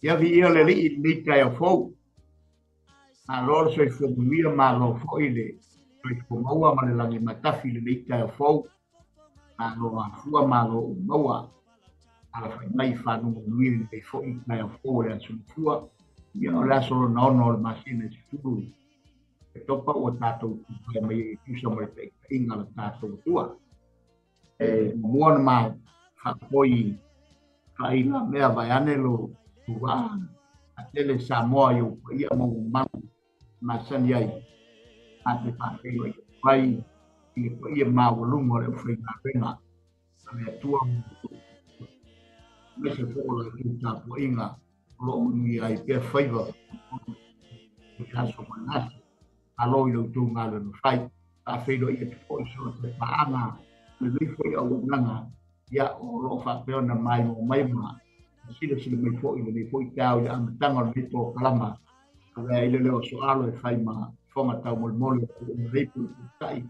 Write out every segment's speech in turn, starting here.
Ia viia le Alii i lenei taeao fou. Malo le soifua manuia, malo foi le soifua maua ma le lagi matafi i lenei taeao fou. Malo afua, malo umaua. Alafai mai i faguga manuia i lenei foi taeao fou o le aso Gafua. Ia o le aso lona 6 o le masina e 10 Oketopa ua tatou tupai mai ai e tusa ma le taitaiga a le tatou Atua. E muamua ona ma faapoi faaila mea vaeane lo vaa atele Samoa i ou paia ma ou mamalu masani ai a te faafeiloai atu ai i le paia maualuga o le aufaigaluega a le Atua aemaise foi o latou tapuaiga o lo o manuia ai pea faiva i le aso ma le aso. Malo i la outou galuega fai. Faafeiloai atu foi so o se paaga lenei foi auaunaga, ia, o lo o faapea ona maimoa mai ma silasila mai foi i lenei foi taeao i le amataga o lenei polokalama. Avea ai le leo o Soalo e fai ma fofoga taumolimoli o lenei pulupulutai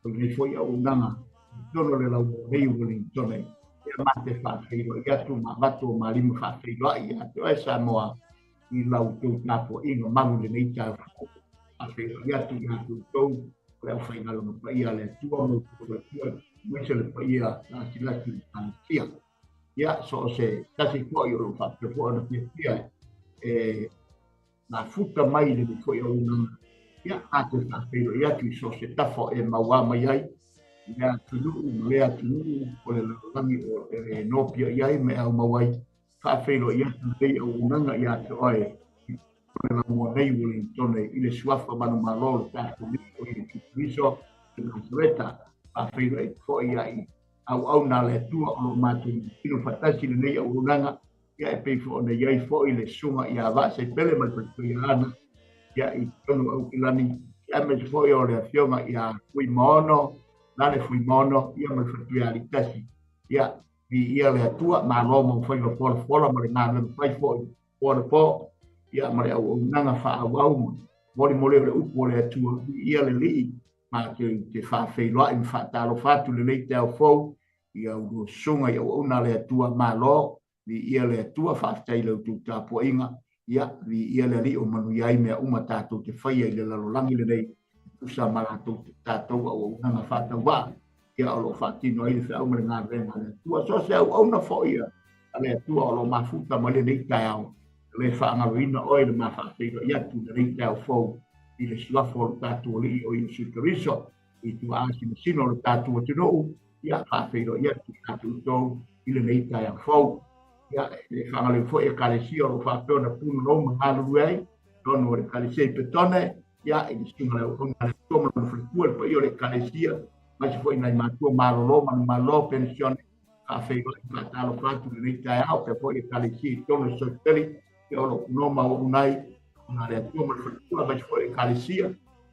o lenei foi auaunaga i totonu o le lauoa nei o Wellington. Ia ma te faafeiloai atu ma avatu o malima faafeiloai ia te oe Samoa i la outou tapuaiga malu i lenei taeao fou. Faafeiloai atu ia te outou o le aufaigaluega paia a le Atua ma outou faletua, aemaise le paia lasilasi i le Ekalesia. Ia, so o se tasi foi o lo o faapea foi ona fiafia e mafuta mai i lenei foi auaunaga, ia, matou faafeiloai atu i so o se tafa o e mauā mai ai, i lea atunuu ma lea atunuu o le lalolagi o e nopia i ai ma e aumau ai. Faafeiloai atu lenei auaunaga ia te oe o le lamoa nei Uelintone i le suafa manumalo o le tatou Alii o Iesu Keriso o Nasareta. Faafeiloai atu foi ia i auauna a le Atua o lo o matou tino faatasi i lenei auaunaga, ia e pei foi ona i ai foi le susuga ia Vaasaipele ma le faletua ia Ana, ia i totonu o Aukilani, aemaise foi o le afioga ia Fuimaono, Lale Fuimaono, ia ma le faletua ia Alitasi. Ia, Viia le Atua, malo mo faiva folafola ma le galuega fai foi po le po, ia ma le auaunaga faaauau ma molimoli o le upu o le Atua. Viia le Alii, matou te faafeiloai ma faatalofa atu lenei taeao fou i au lua susuga i auauna a le Atua. Malo, viia le Atua, faafetai i la outou tapuaiga. Ia, viia le Alii o manuia ai mea uma tatou te faia i le lalolagi lenei e tusa ma latou tatou auaunaga faatauvaa. Ia o lo o faatino ai le feau ma le galuega a le Atua. So se auauna foi a le Atua o lo o mafuta mai lenei taeao, e le faagaloina oe i le ma faafeiloai atu i lenei taeao fou i le suafa o le tatou Alii o Iesu Keriso i tuaasinasina o le tatou atunuu. Ia faafeiloai atu i tatou tou i lenei taeao fou. Ia e le faagaloina foi Ekalesia o lo o faapea ona punonou ma galulue ai totonu o le Ekalesia i Petone, ia i le susuga i le auauna a le Atua ma lona faletua, le paia o le Ekalesia, aemaise foi nai matua malolo manumalo penisione. Faafeiloai faatalofa atu i lenei taeao pea foi Ekalesia i totonu o le Soteli, ia o lo o punoa ma auauna ai auauna a le Atua ma le faletua, aemaise foi le Ekalesia,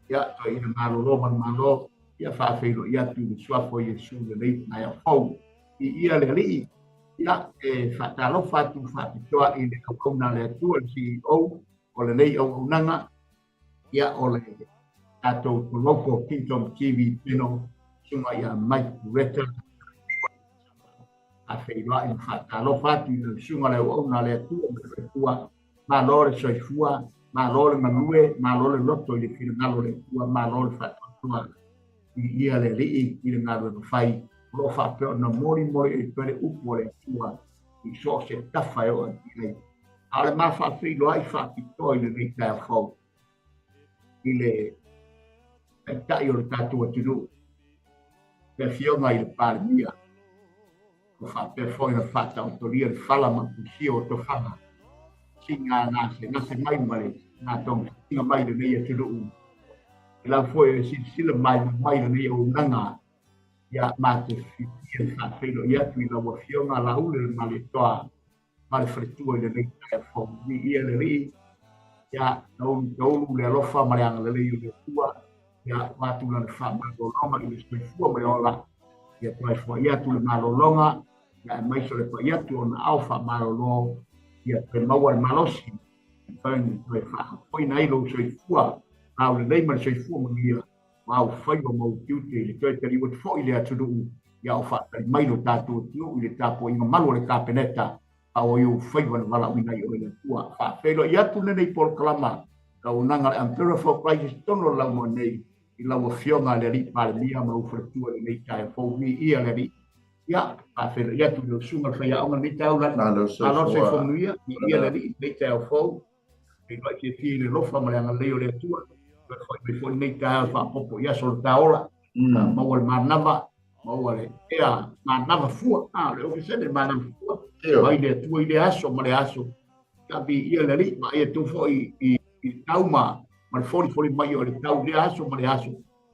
ia toeaina malolo manumalo. Ia faafeiloai atu i le suafa o Iesu i lenei taeao fou. Viia le Alii. Ia e faatalofa atu faapitoa i le auauna a le Atua, le CEO o lenei auaunaga, ia o le tatou Local Kingdom TV Channel, susuga ia Mike Bureta. Faafeiloai ma faatalofa atu i le susuga le auauna a le Atua ma le faletua. Malo le soifua, malo le galue, malo le loto i le finagalo o le Atua, malo le faatuatua. Viia le Alii i le galuega fai o lo o faapea ona molimoli ai pea le upu a le Atua i so o se tafa e oo atu i ai. A o le ma faafeiloai faapitoa i lenei taeao fou i le Taitai o le tatou atunuu, le Afioga i le Palemia, ua faapea foi ona faataotolia le fala ma pusia o tofaga siiga gasegase mai ma le gatogasiga mai i lenei atunuu. E lau foi e silasila mai mai lenei auaunaga, ia ma te fiafia e faafeiloai atu i lau Afioga Laule le Malietoa ma le faletua i lenei taeao fou. Viia le Alii, ia taulu taulu le alofa ma le agalelei o le Atua, ia avatu lana faamalologa i le soifua ma le ola, ia toe foai atu le malologa, ia aemaise o le pai atu o ona ao faamalolo, ia toe maua le malosi, e mafai ona toe faafofoina ai lou soifua laulelei ma le soifua manuia, ma au faiva ma ou tiute i le toe taliu atu foi i le atunuu. Ia o faatali mai lo tatou atunuu i le tapuaiga malu a le Kapeneta, a o ai ou faiva na valaauina ai oe le Atua. Faafeiloai atu lenei polokalama auaunaga a le Umbrella for Christ i totonu o le laumoa nei i lau Afioga le Alii Palemia ma lou faletua i lenei taeao fou. Viia le Alii. Ia, faafeiloai atu i lau susuga le faiaoga lenei taeao lani. Malo Malo le soifua soifua. manuia. Viia le Alii i lenei taeao fou. Feiloai fiafia i le alofa ma le agalelei o le Atua. Toe foi mai foi lenei taeao faaopoopo i aso o le taola. Maua le manava, maua le ea manava fua. Le ofisa le manava fua. Mai le Atua i le aso ma le aso. Ia viia le Alii, vaai atu foi i tau ma le folifoli mai o le tau i le aso ma le aso.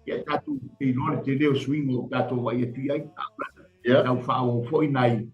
Ia tatou te iloa le tele o suiga o tatou vaai atu i ai. Tau faaauau foi nai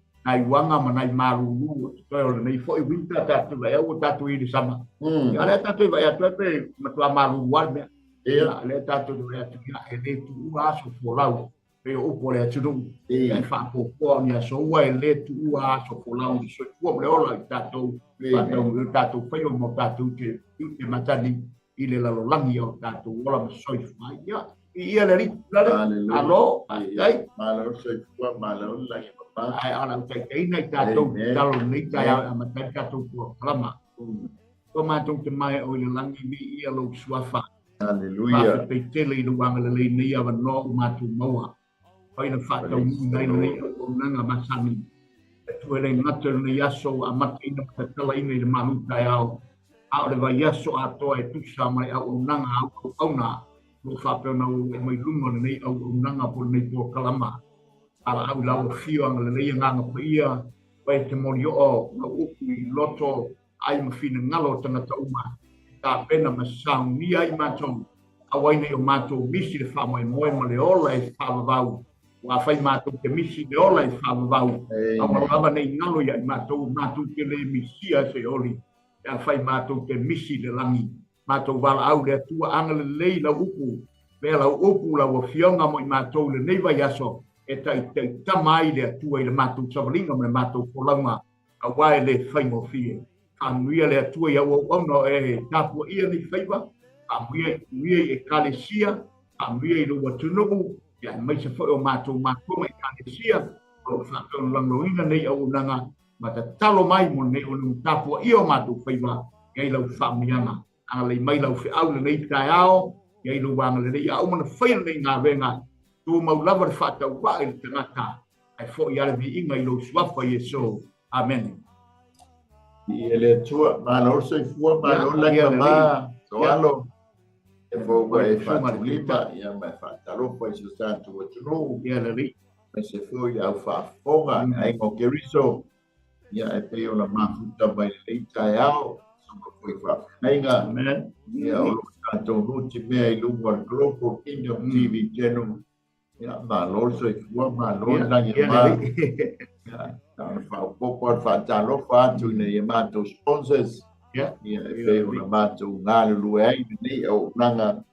uaga ma nai malulu o totoe o lenei foi winter tatou vaai au o tatou i le sama. Ia lea tatou vaai atu ai pe matua malulu lava le mea. Ia lea tatou vaai atu ia e le tuua aso folau pei o upu o le atunuu. Ia e faapopoa o ni aso ua e le tuua aso folau i soifua ma le ola i tatou faataunuu i tatou faiva ma o tatou tiute matani i le lalolagi o tatou ola ma soifua ai. Ia, viia le Alii. Hallelujah. Alo, faafetai. Malo soifua, malo le lagi mama. Ae ala o taitaiina i tatou Amen. Tatalo lenei taeao e amata ai le tatou polokalama. Ko matou te mae o i le langi, viia lou suafa. Hallelujah. Faafetai tele i lou agalelei nei avanoa o matou maua. Fai na faataunuuina ai lenei auaunaga masani. E tua le gata i lenei aso ua amataina ma tatalaina i le malu taeao. A o le vaiaso atoa e tusa ma le auaunaga au auauna. Ua faapea ona ua mai luga o lenei auaunaga po o lenei polokalama. Valaau i lau afio agalelei agaga paia, pai te moli oo lau upu i loto ai ma finagalo o tagata uma. Tapena ma saunia ai matou, auai nei o matou misi le faamoemoe ma le ola e faavavau. Ua fai matou te misi le ola e faavavau. Amen. Aua lava nei ngalo ia i matou, matou te le misia se oli. Ia fai matou te misi le langi. Matou valaau le Atua agalelei lau upu. Mea lau upu lau afioga mo i matou lenei vaiaso. E taitaitama ai le Atua i le matou savaliga ma le matou folauga. Aua e le faigofie. Faamanuia le Atua i au auauna o e tapuaia nei faiva. Faamanuia i ekalesia. Faamanuia i lou atunuu. Ia aemaise foi o matou matua ma ekalesia. O lo o faapea ona lagolagoina nei auaunaga ma tatalo mai mo lenei o tapuaia o matou faiva. Ia i lau faamanuiaga. Agalelei mai lau feau lenei taeao. Ia i lou agalelei a uma na faia lenei galuega. Tumau lava le faatauvaa i le tagata. Ae foi ale viiga i lou suafa Iesu. Amen. Ia le Atua, malo soifua, malo Ia, lagi ia mama. Toalo, e fou e Ia, faatulima, ia ma e faatalofa i so tatou atunuu. Ia le Alii. Ma se foi le au faafofoga, aiga o Keriso. Ia e pei ona mafuta mai lenei taeao, suka foi faafeagaiga. Amen. Ia o lo tatou nuti mea i luga o le Global Kingdom TV Channel. Ia malo le soifua, malo le lagi Ia le mama. Alii. Ia, na ona faaopoopo le faatalofa atu ina ia matou sponsors. Ia. Ia e pei ona matou galulue ai lenei auaunaga.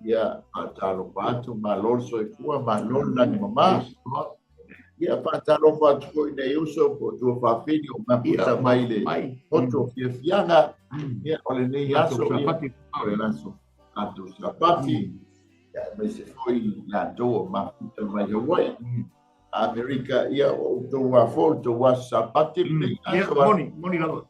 Ia faatalofa atu, malo le soifua, malo le lagi mama. Ia faatalofa atu foi nei uso po o tua faafili o mafuta mai le Mai. poto fiafiaga. Ia o lenei Matou aso, ia, sapati. o le aso tatou sapati. Ia aemaise foi latou o mafuta mai Hawaii. Amerika, ia o outou afo, o outou aso sapati lenei Ia, aso. moni, moni lava.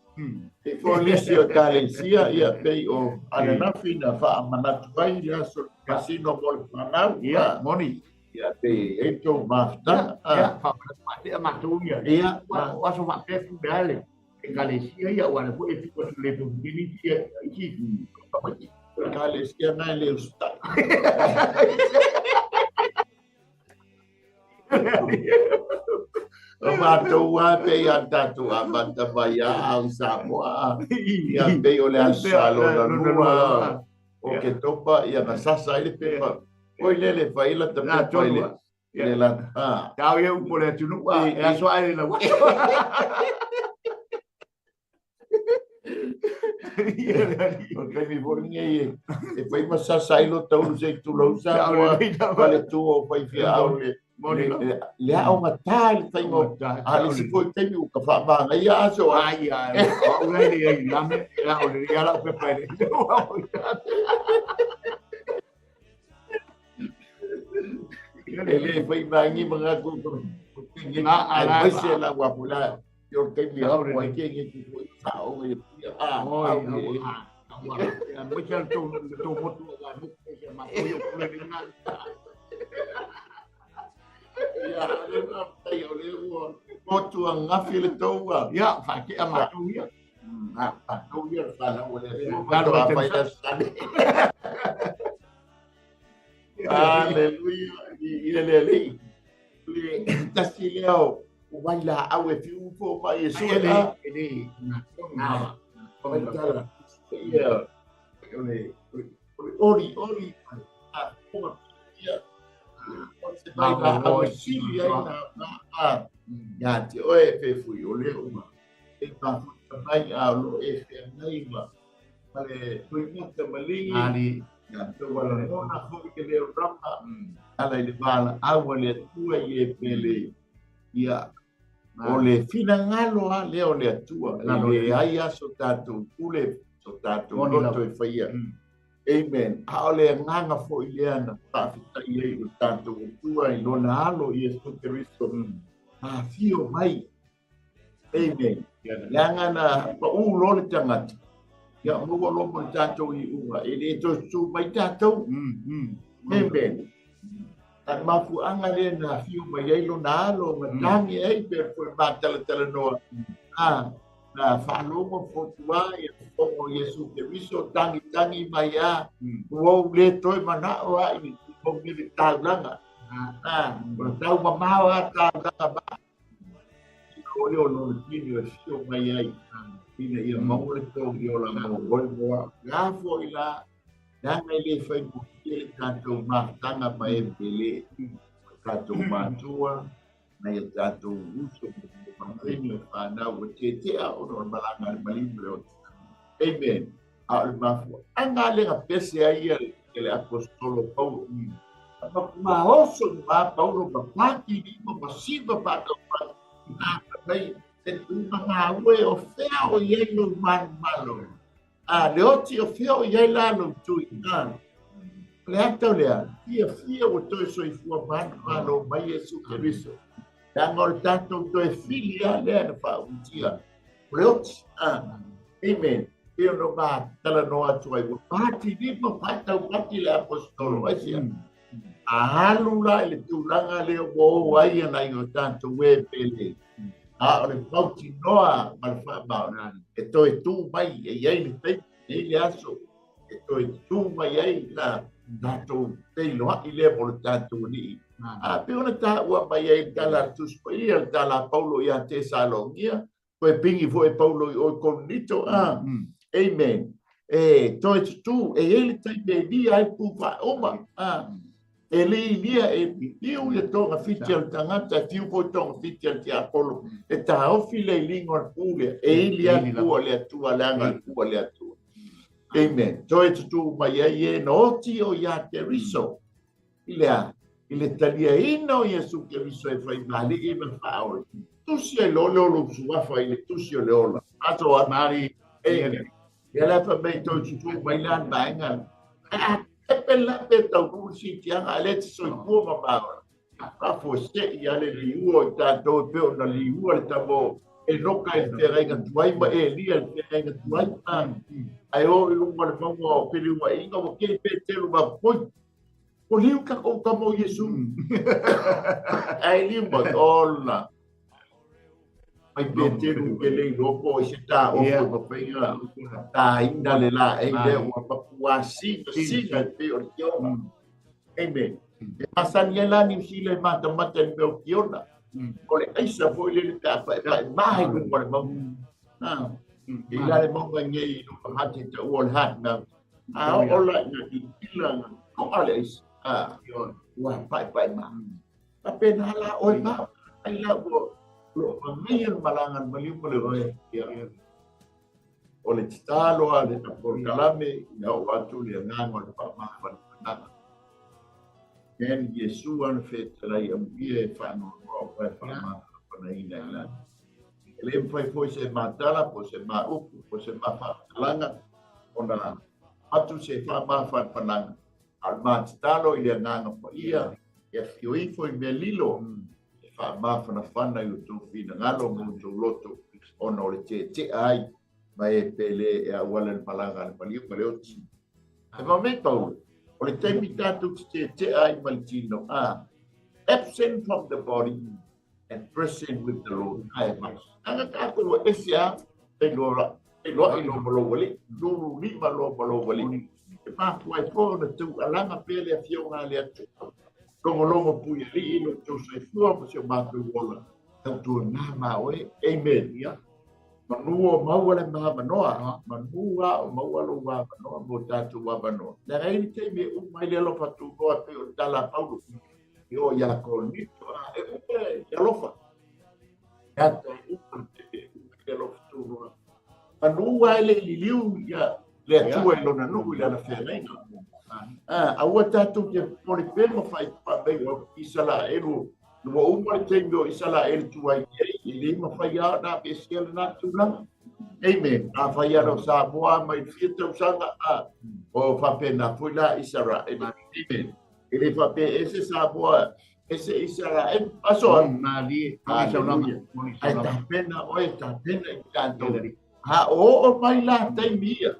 E foi nisi o ekalesia, ia pei o ananafi na faamanatu ai le aso masino mo le fanau. Ia, moni. Ia pei e tou mafutaga. Ia, faamanatu faapea matou ia. Ia, O aso faapea tu le ale. Ekalesia ia, ua le foi e tuku atu le pumutini ia, isi. Ekalesia na e le usitai. O matou lava pei a tatou amata mai a au i Samoa. Ia pei o le aso sa lona lua o Ketopa, ia na sasa ai le pepa. Oi lele fai la ta pepa i le la. Tau ia upu o le atunuu, e aso ae le lau aso. O le taimi foi lenei e fai ma sasa ai lo taulu se i tulou Samoa, ma le tu o faifeau le le aogatā i le faiga o a le isi foi taimi ua ka faamagaia aso a. Ai, ai, o le le ai lame, la o le ala o pepa le. E le fai mangi mga ku Na ai ala mai se la wa pula yo te mi ha wa ke ngi ku sa o ngi a Oi, a a mo cha to to mo tu ga mo ke ma ko yo ko le na. Ya le na tai o le ua o tu ngafi le tauga. Ya fa ke ama tu ya. A tu ya fa la o le Claro, fu ma fa ya. Hallelujah. I le le le. Le tasi leo o vai la au e fiu fo mai e sue Ele ele na na. O le tala. Ia o le ori ori a o ia o se vai la au e sili ai na na a ia te oe fe fui o le uma. E pa futa mai a lo e fe ngai ma. Ale tui mata malingi. Ali Ia te wala mona foi ke le rama. Ala i le vala aua le Atua i e pele. Ia o le finagalo a lea o le Atua. E leai a so tatou pule, so tatou loto e faia. Amen. A o le agaga foi lea na faafetai ai o tatou Atua i lona alo Iesu Keriso. Afio mai. Amen. Leaga na paʻū loa le tagata. Ia maua loa ma le tatou iuga. E le toe susū mai tatou. Amen. A mafuaaga lea na afio mai ai lona alo ma tagi ai pe foe matalatalanoa. A na faalogo fotuā ia fofoga o Iesu Keriso tagitagi mai a. Ua ou lē toe manao a i mo me le taulaga. A ua tau mamao a taulaga ma. O le o lona tino e fio mai ai. Ina ia maua le tou i ola mo oe mo au. La foi la, leaga e le faigofie le tatou mafutaga ma e pele. O tatou matua, nai a tatou uso, ma e whanau, ua tetea ona o le malaga a le maliu le ota. Amen. A o le mafuaaga lea na pese ai ia le apostolo Paulo. Ma oso ma Paulo ma paki lima ma siva whātau a mai te tuma ngā ue o whea o iei lo manu malo. A le oti o whea o iei la lo tui. A le atau lea, fia fia o toe soifua manu malo mai Iesu Keriso. Leaga o le tatou toe fili a lea na faautia. O le oti. A amen. E ono ma talanoa atu ai. Ua pati lima whātau pati le apostolo. Ai sia. A alu la i le tulaga lea ua o ai ana i o tatou e pele. A o le mautinoa ma le faamaoni. E toe tū mai e iai le taimi, e i le aso. E toe tū mai ai la tatou feiloai lea mo le tatou alii. A pe ona taua mai ai le tala a le Tusi Paia, le tala a Paulo ia Tesalogia, toe pingi foi e Paulo i oe Korinito. A amen. E toe tutū, e iai le taimi e lia ai pū faauma. A e le ilia e fiu ia toga fiti a le tagata, e fiu foi toga fiti a le tiapolo. E taofi le iliga o le pū lea, e ili a le pū a le Atua, leaga le pū a le Atua. Amen. Toe tutū mai ai e na oti o ia Keriso. I le a, i le taliaina o Iesu Keriso e fai mali'i ma faaola. Tusi ai loa le olo usuafa i le tusi o le ola. Aso a. Mari. Amen. Ia la fa mai toe tutū mai la le vaega. A tepe la pe tau rulu sitiaga a le te soifua ma maola. Faafuasei ia le liua i tatou e pei ona liua le tamo e noka i le feagaiga tuai ma Elia le feagaiga tuai. Ae o i luga o le mauga o Feliuaiga ua kei Petelu ma poi. O liu ka kou ka mo Iesu. Ai liu ma ola. Mai Petelu ke lei loko i se tā ofo ma whainga. Tā ina le la e lea ua mapua sina sina e pe o le kiona. Amen. E masani ai la Niu Sila e matamata i le mea o kiona. O le aisa foi le le pe a whae mahe lunga o le maunga. I la le maunga ngei i lunga hati te ua le hati nā. A o ola ina i tila ngā koa le aisa. Ua pai pai ma. A pena la oi ma. Ai la ua lo mangai le malanga le maliu ma le oe. O le tatalo a le polokalame ina oo atu le agaga o le faamafanafanaga. Ken Iesu ana fetalai amuia e faanoanoa o e faamafanafanaina i lalo. E le mafai foi se matala po se maupu po se mafaamatalaga ona atu se faamafanafanaga. A o le matatalo i le agaga paia E afio ifo i mea lilo e faamafanafana i outou finagalo ma outou loto ona o le tietia ai ma e pele e auala le malaga a le maliu ma le oti. E fai mai Paulo, o le taimi tatou te tietia ai ma le tino, absent from the body and present with the Lord. Ae mai. Aga tatou ua ese a, e loa i loa ma lou alii, lulu lima loa ma lou alii. E mafua ai foi ona taualaga pea le afioga a le Atua. Logologo pui alii i lo outou soifua ma si o matou ola. Tautuana ma oe. Amen. Ia. Manu o maua le maavanoa, manu a o maua lou avanoa mo tatou avanoa. Leaga e i ai le taimi e uma ai le alofa tunoa e pei o le tala a Paulo i o ia Korinito, a e uma le alofa. E ata e uma le taimi e uma ai le alofa tunoa. Manu a e le i liliu ia le Atua i lona nuu i lana feagaiga. Aua tatou te popole pea ma faimai o Isaraelu ua uma le taimi o Isaraelu tuai ai, e le mafai lava ona aveesea lena tulaga. Amen. Afai lava o Samoa mai le fia tausaga, o faapena foi la Isaraelu. Amen. E le faapea ese Samoa, ese Isaraelu. Aso a. Malie. Hallelujah. Ai tapena oe, tapena i tatou. A oo mai la taimi ia,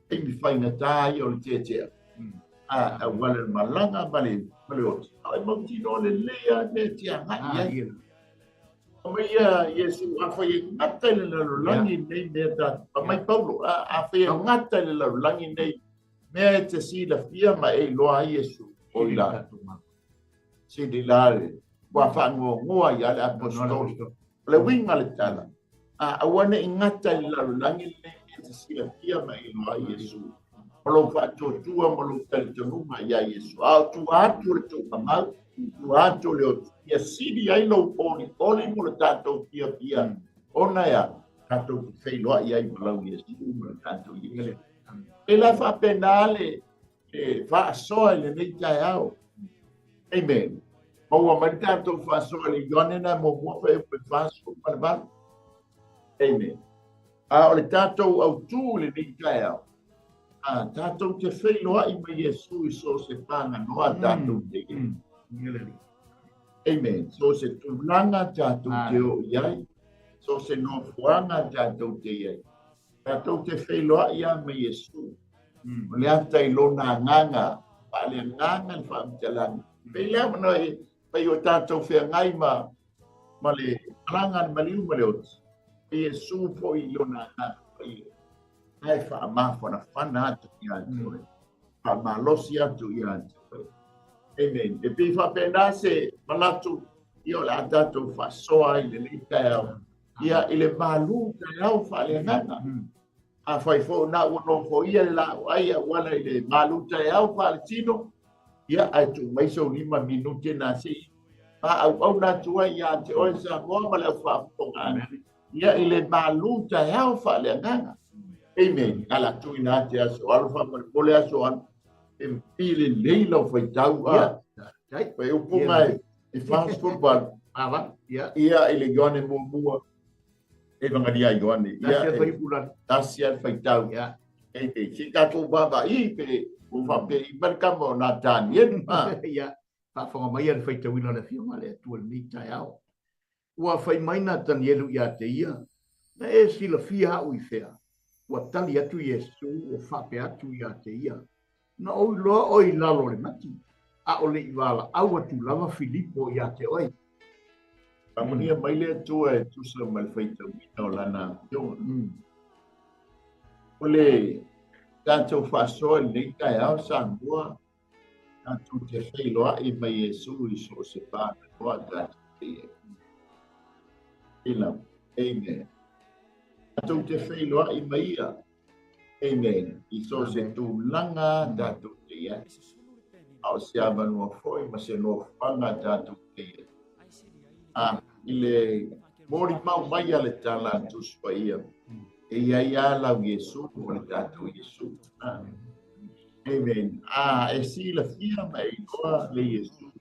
taimi faigata ia o le tietia. A auala le malaga ma le oti. A e mautinoa lelei lava le mea e te agai i ai. Mai ia Iesu, afai e gata i le lalolagi nei mea tatou. Fai mai Paulo, afai e gata i le lalolagi nei mea e te silafia ma e iloa ai Iesu. O i la. Sili la le ua faanoanoa ia le aposetolo. O le uiga o le tala, a aua ne i gata i le lalolagi lenei mea e te silafia ma e iloa ai Iesu. O lou faatuatua ma lou talitonuga ia Iesu. A o tua atu o le tuugamau, tua atu o le oti, ia sili ai lou olioli mo le tatou fiafia, ona e a? Tatou te feiloai ai ma lau Iesu ma le tatou Iesu. E la faapena le faasoa i lenei taeao. Amen. Maua mai le tatou faasoa i le Ioane na muamua fuaiupu e 48. Amen. A o le tatou autū i lenei taeao, a tatou te feiloai ma Iesu i so o se paganoa tatou te i ai. Amen. So o se tulaga tatou te oo i ai, so o se nofoaga tatou te i ai, tatou te feiloai lava ma Iesu. O le ata i lona agaga, faaleagaga le faamatalaga. Pei le avanoa e fai o tatou feagai ma le malaga a le maliu ma le oti. E Iesu foi i lona agaga paia. Ae faamafanafana atu ia te oe. Faamalosi atu ia te oe. Amen. E pei faapena se manatu ia o le a tatou faasoa ai lenei taeao. Ia i le malu taeao faaleagaga. Afai foi na ua nofoia le laau ai auala i le malu taeao faaletino, ia ae tuu mai sou 5 minute na se i maauau atu ai ia te oe Samoa ma le au faafofoga. Ia i le malu taeao faaleagaga. Amen. Ala tuina atu aso alofa ma le pole aso alo. E pili lelei lau faitau a. Fai upu mai e 48. Ava, ia. Ia i le Ioane muamua. E vangalia Ioane. Ia, Tasi a fuaiupu tasi a le faitau. Ia. E pe si tatou vaavaai pe ua faapea i mai le kama o Natanielu. Ia, faafofoga mai le faitauina o le afioga a le Atua i lenei taeao. Ua fai mai Natanielu ia te ia, Na e silafia au i fea? Ua tali atu Iesu ua faapea atu ia te ia, Na ou iloa oe i lalo o le mati, a o le i valaau atu lava Filipo ia te oe. Faamanuia mai le Atua e tusa ma le faitauina o lana afioga. O le tatou faasoa i lenei taeao Samoa, tatou te feiloai ma Iesu i so o se pānanoa tatou te i ai. Amen. Amen. Tatou te feiloai ma ia. Amen. I so o se tulaga tatou te i ai. A o se avanoa foi ma se nofoaga tatou te i ai. A i le molimau mai a le tala a Tusi Paia, e i ai lava lau Iesu ma le tatou Iesu. Amen. A e silafia ma e iloa le Iesu.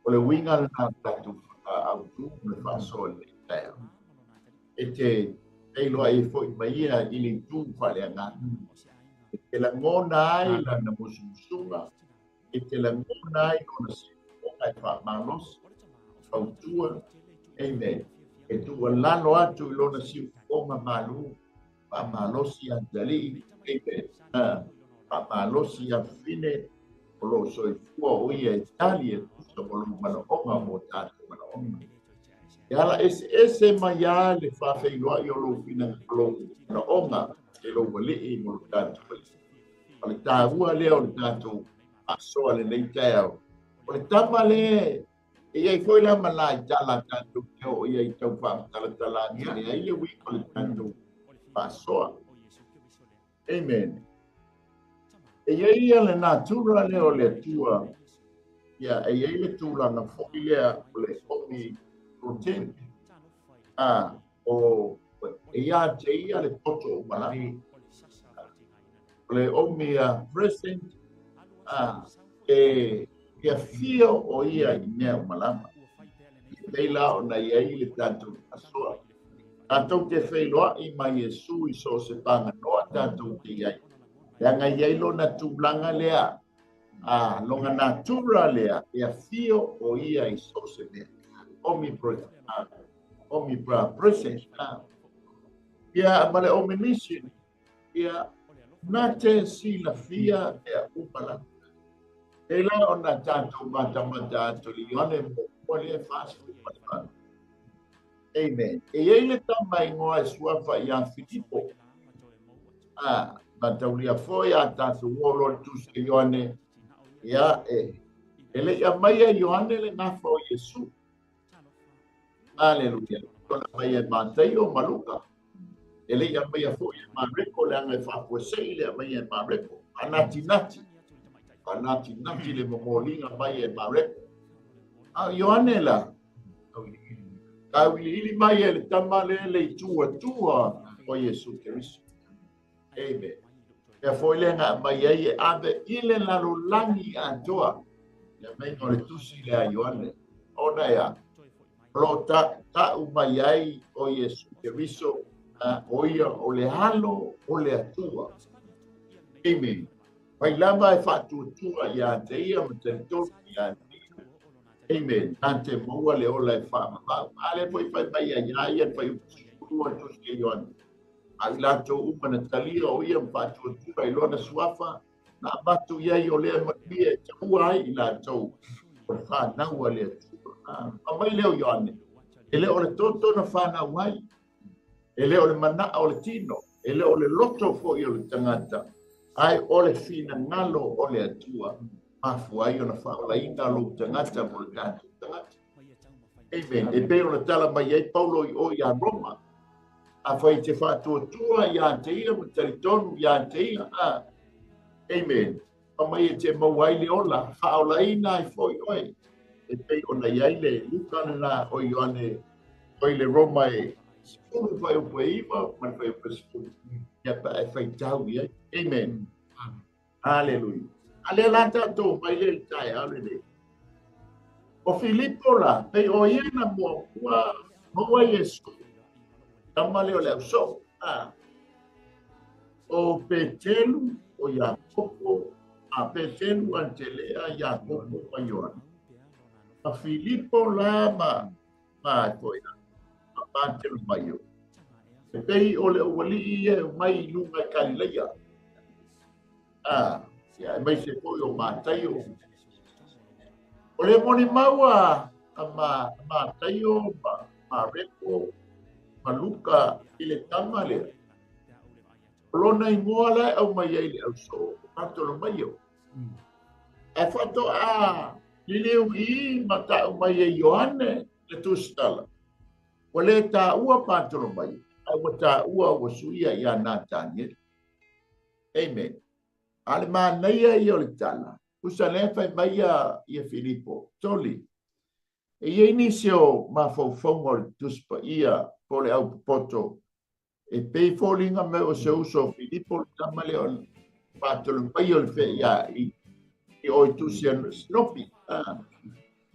O le uiga lena o le tatou autū ma le faasoa i lenei taeao. E te feiloai ai foi ma ia i le itu faaleagaga. E te lagona ai lana musumusuga, E te lagona ai lona siufofoga e faamalosi, fautua, amen. E tuualalo atu i lona siufofoga malu, faamalosi ia te alii, amen. Faamalosi ia fafine o loo soifua o ia e tali e tusa ma lou manaoga mo tatou manaoga. E ala eseese mai lava le faafeiloai o lou finagalo manaoga e lou alii mo lo tatou alii. O le taua lea o le tatou faasoa lenei taeao. O le tama lea e i ai foi la ma la i tala tatou te oo i ai tau faamatalatala atu ai le uiga o le tatou faasoa. Amen. E i ai ia le natura lea o le Atua, ia e i ai le tulaga foi lea o le omnipotent, o e ia te ia le poto o malagi. O le omnipresent, e afio o ia i mea o malama. E pei la ona i ai le tatou faasoa. Tatou te feiloai mai Iesu i so o se paganoa tatou te i ai. Leaga i ai lona tulaga lea, lona natura lea, e afio o ia i so o se mea. Omnipresent. Omnipresent. Ia ma le omniscient, ia na te silafia mea uma lava. E la ona tatou matamata atu i Ioane muamua lea 48. Amen. E i ai le tama igoa e suafa ia Filipo. Mataulia foi a tatou oo loa le tusi a Ioane, ia e le i aumaia e Ioane le gafa o Iesu. Aleluia. Ona mai e Mataio ma Luka. E le i aumaia foi e Mareko, leaga e faafuasei le aumaia e Mareko. Anatinati. Anatinati le momoliga mai e Mareko. A Ioane la, tauiliili mai e le tama le le itu atua o Iesu Keriso. Amen. Mea foi le nga mai ai e ave i le lalolagi atoa. Le meinga o le tusi le a Ioane. Ona ea, o loo ta'u mai ai o Iesu Keriso, o ia o le alo o le Atua. Amen. Mai lava e faatuatua ia te ia ma talitonu ia te ia. Amen. Nā te maua le ola e faamamau. A le foi fai mai ia ia ia fai upu o le tusi a Ioane. A i latou uma na talia o ia ma faatuatua i lona suafa, na avatu i ai o lea manuia e taua ai i latou o le whānau a le Atua. A mai leo Ioane, e le o le toto na whānau ai, e le o le manaa o le tino, e le o le loto foi o le tangata, ai o le finagalo o le Atua, mafua ai ona faaolaina lou tagata mo le tatou tagata. Amen. E pei ona tala mai ai Paulo i o ia Roma. A fai te faatuatua ia te ia ma talitonu ia te ia. Amen. Pa mai e te maua ai le ola, faaolaina ai foi oe. E pei ona i ai le Luka lena o Ioane, o i le Roma e 10 fai o pe iwa, ma le fai o pe 10. Ia pa e faitau i ai. Amen. Hallelujah. A lea la tatou mai le taeao lenei. O Filipo la, pei o ia na muamua maua Iesu. Tama lea o le ausoo. O Petelu, o Iakopo, a Petelu, Antelea, Iakopo ma Ioane. A Filipo la ma foi la, ma Patelo. E pei o le aualii ia e mai i luga i Kalileia. Ia e mai se foi o Mataio. O le moni maua a Mataio, Mareko, ma Luka i le tama lea. O lona igoa la e aumai ai le ausoo, o Patolomaio. E faatoa liliu i ma ta'u mai e Ioane le tusitala. Ua le tāua Patolomaio, a ua tāua ua suia ia Nataniele. Amen. A le manaia ia o le tala, usa lea fai mai ia Filipo, toli. E i ai nisi o mafaufauga o le Tusi Paia po o le aupopoto, e pei foliga mai o se uso o Filipo le tama lea o Patolomaio le feia i o i tusi a Sinopi.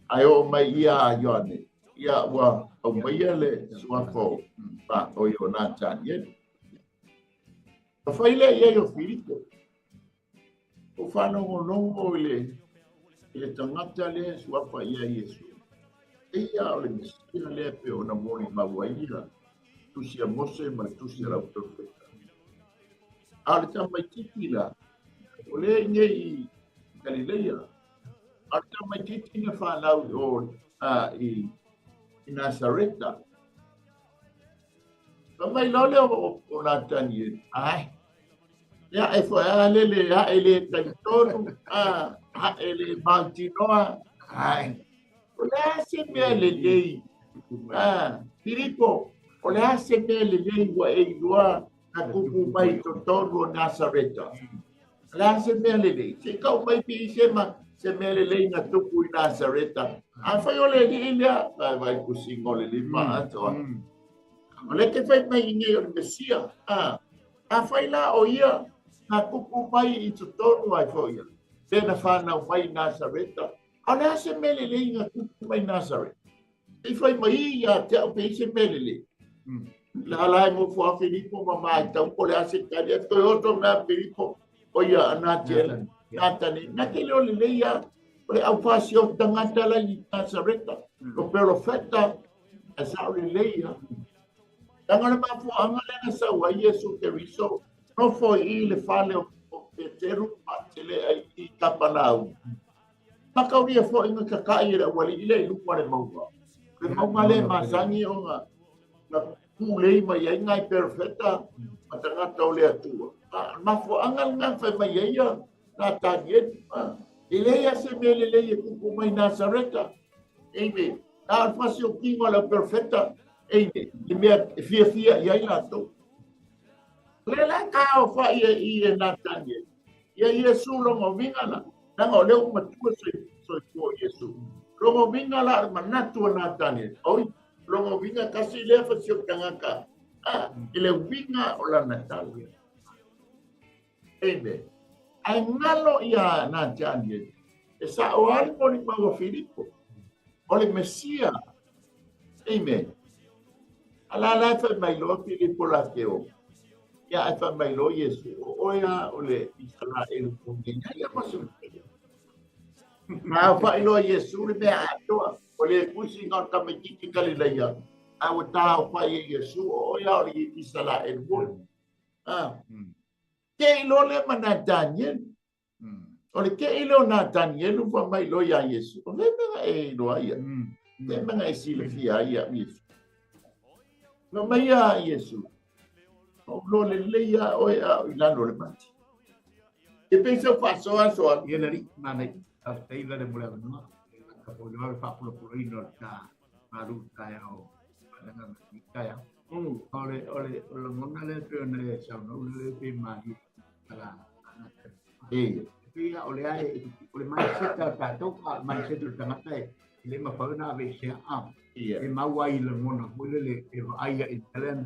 Ai o mai ia Ioane, ia ua aumaia le suafa o o Nataniele. Ma fai lea i ai o Filipo. O whanongolongo i le I le tagata lea e suafa i ai Iesu. Eia o le Mesia lea e pei ona molimau ai ia Tusi a Mose ma le Tusi a le Perofeta. A o le tamaitiiti la, o lea i nei i Galileia. A o le tamaitiiti na fanau i o i Nasareta. Fai mai loa lea o Nataniele, ai, ia e foi a lele a e le talitonu, a e le mautinoa, ai, o le a se mea lelei, Filipo, o le a se mea lelei ua e iloa na tupu mai i totonu o Nasareta. O le a se mea lelei, se i tau mai pe i se ma se mea lelei na tupu i Nasareta. Afai o le alii lea, vai vai kusinga o le lima atoa. O lea te fai mai nei o le Mesia. Afai la o ia na tupu mai i totonu ai foi ia, pe na whanau mai i Nasareta. A o le a se mea lelei na tupu mai i Nasareta. I fai mai ia te au pe i se mea lelei. La la e nofo a Filipo ma mai tau po le a se tali a toe oto mea Filipo o ia a Natele. Natane. Na te leo lelei ia o le au fasi o tangata la i Nasareta. O perofeta a sa o lelei ia. Tanga le mafuaanga lea na sau ai Iesu Keriso nofo i le fale o Peteru ma tele ai i Kapanau. Makauria foi nga kakai e le aualii le i luga le mauga. Le mauga le masani o nga na pulei mai ai ngai perofeta ma tagata o le Atua. Mafuaanga lena fai mai ai ia Natanieli. E leai lava se mea lelei e tupu mai Nasareta. Amen. Na o le fasiotino a le perofeta. Amen. Le mea e fiafia i ai latou. O lea la taofai e i e Natanieli. Ia Iesu loga uiga la. Leaga o lea ua matua soifua o Iesu. Loga uiga la o le manatu o Natanieli. Oi, loga uiga tasi lea fasio tagata. I le uiga o lana tala. Amen. Ae galo ia Natanieli. E sao lava le molimau a Filipo. O le Mesia. Amen. A la la e fai mai loa Filipo la te o. Ia e fai mai loa Iesu. O oe a o le Isaraelu o nei. Ia ma se Ma fai loa Iesu le mea atoa. O le pusi ngā tamaitiiti Kalileia. A ua tāofai e Iesu o oe a o le Isaraelu moi. Ke i loa le ma Natanielu. O le ke i leo Natanielu fa mai loa ia Iesu. O le mea e iloa ia. Le mea e silafia ai ia Iesu. No mai ia Iesu. O lo le lelei a oe a o i lalo o le mati. E pei sau faasoa soa. Ia le alii, manai, faafetai la le mo le avanoa. Ka po loa le faapulapulaina o le ta malu taeao, faalaga ma taeao. O le o le o lagona lea pei ona e saunoa le pe malie ala E. Pei o le ai o le mindset a tatou a mindset o le tagata e le mafai ona aveesea a Ia. E mau ai i lagona foi lele e vaai ai i mea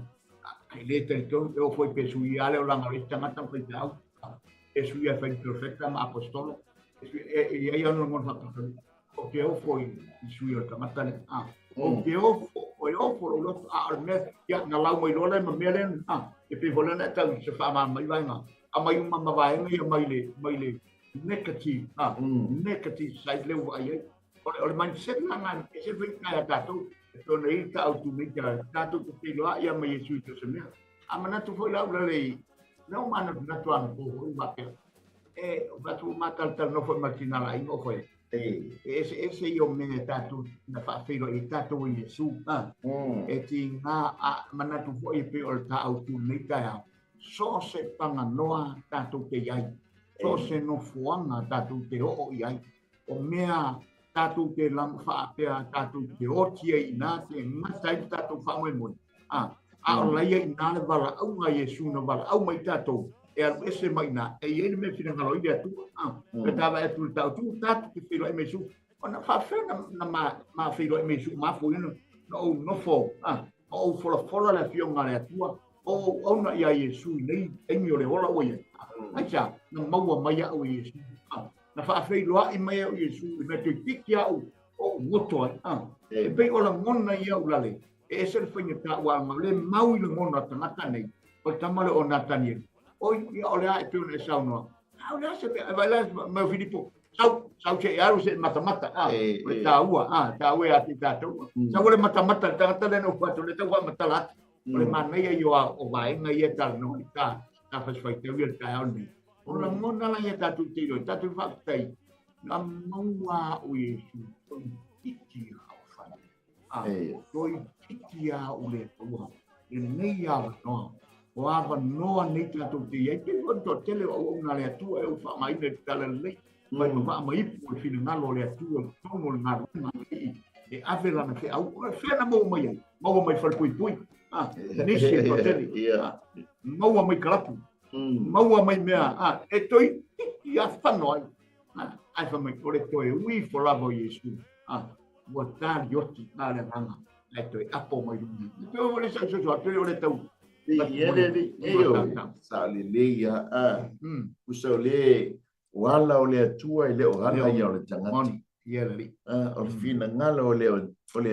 e le talitonu e oo foi pe sui lava le olaga o le isi tagata ma faifeau e sui ai fai profeta ma apostolo e i ai ona lagona faapea o te ofo i sui o le tagata lea a o te ofo o e ofo lou loto a o le mea ia na lau mai loa lea ma mea lea a e pei foi lea na e tau se faamama i vaega a mai uma ma vaega ia mai le negative a negative side lea ua vaai ai o le mindset la nga e se fai kai a tatou e pei ona i ta autu nei ta tatou te feiloai ia ma Iesu i so se mea a manatu foi lau lale na o mana natu ana po foi faapea e fatu matalatalanoa foi ma le tina laina o foi E. E ese ese ia o mea e tatou na faafeiloai ai tatou e Iesu a e tiga a manatu foi e pei o le ta autu nei taeao so o se paganoa tatou te iai so o se nofoaga tatou te oo i ai o mea tatou te laga faapea tatou te oti ai ina te gata ai le tatou faamoemoe a a o laia ina le valaauga a Iesu na valaau mai tatou e alu ese mai ina e i ai le mea finagalo ai le Atua a pe ta vaai atu i le taotu tatou te feiloai ma Iesu ona faafefea na ma feiloai ma Iesu mafuina na ou nofo a o ou folafola le afioga a le Atua o ou auna ia Iesu i nei taimi o le ola ua iai ai sa na maua mai au e Iesu na faafeiloai mai au Iesu i mea toeitiiti au o ou goto ai a e pei o lagona ia au lale e ese le faigata ua aga le mau i lagona o tagata nei o le tama lea o Natanieli oi ia o le a e pei ona e saunoa a o le a se mea e vaai la mai o Filipo. Sau, sau seʻi alu seʻi matamata, a, o le taua, a, taua ia te i tatou. Sau o le matamata le tagata lea na upu atu, lea tau faamatala atu. O le manaia ia o vaega ia e talanoa ai ta, ta fasifaitau ia le taeao lenei. O lagona la ia tatou te iloa, tatou faafetai, na maua au Iesu, toeitiiti lava o fai. A, toeitiiti lava o le Atua, lenei avanoa. O avanoa nei tatou te i ai, pei foi o le toatele o auauna a le Atua e ou faaaogaina i le tala lelei, mai ma vaa ma ipu o le finagalo o le Atua i totonu o le galuega e ave lana feau. O fea na maua mai ai? Maua mai falepuipui. Ah, nisi e toatele. Maua mai kalapu. Maua mai mea. Ah, e toeitiiti a fano ai. Ah, ai fai mai, o le toe ui ifo lava o Iesu. Ah, ua talioti a le agaga ae toe apo mai luga. E pei o le sausoso atu o le tau Sa lelei a a usa o le o ala o le Atua e le o ala ia o le tagata. O le finagalo o le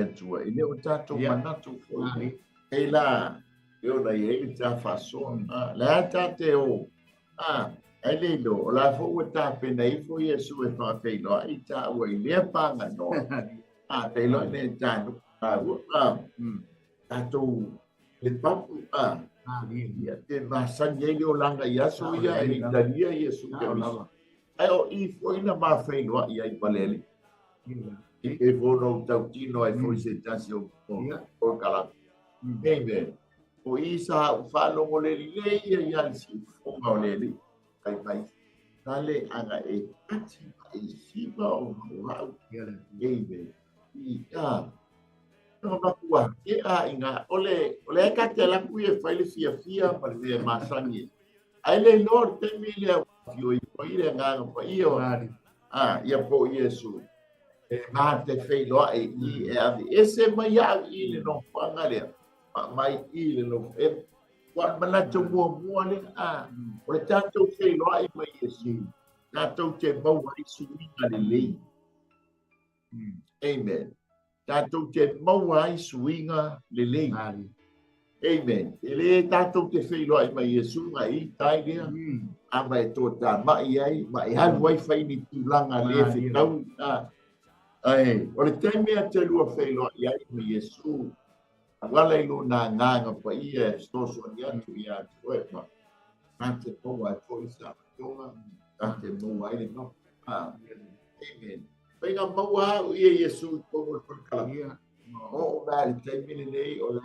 Atua e le o tatou manatu foi. Hei la, e ona i ai le ta faasoa. Le a ta te o, ai le iloa, o la foi ua tapena ifo Iesu e faafeiloai taua i lea paganoa. A, feiloai le ta ua, tatou le papu, a, ia te masani ai le olaga i aso ia e talia Iesu Keriso. Ae o i foi na mafeiloai ai ma le Alii. I e fono u tautino ai foi se tasi o o kala. Amen. O i sa u faalogo le lelei ia ia le siufofoga o le Alii. Fai mai, Tale aga e kati ma e siva o mau. Amen. I a no makua ke a inga ole ole e ka te la kui e fai le fiafia ma le mea masani. Ai le iloa o le taimi lea ua afio ifo ai le Agaga Paia o a ia po o Iesu e ma te feiloai i e ave ese mai iaʻu i le nofoaga lea ma mai i le nofo e ua manatu muamua lea a o le tatou feiloai ma Iesu tatou te maua ai suiga lelei. Amen. Tatou te maua ai suiga lelei. Amen. E le tatou te feiloai ma Iesu ga i tai lea. A ma e toatamai ai, ma e alu ai fai ni tulaga le fetaui. Ai, o le taimi a te lua feiloai ai ma Iesu, auala i lona agaga paia e fesoasoani atu ia te oe ma ta te maua ai foi sa matoga, ta te maua ai le mapu. Amen. Faiga maua au ia Iesu i totonu o le fale. Oo mai le taimi lenei o le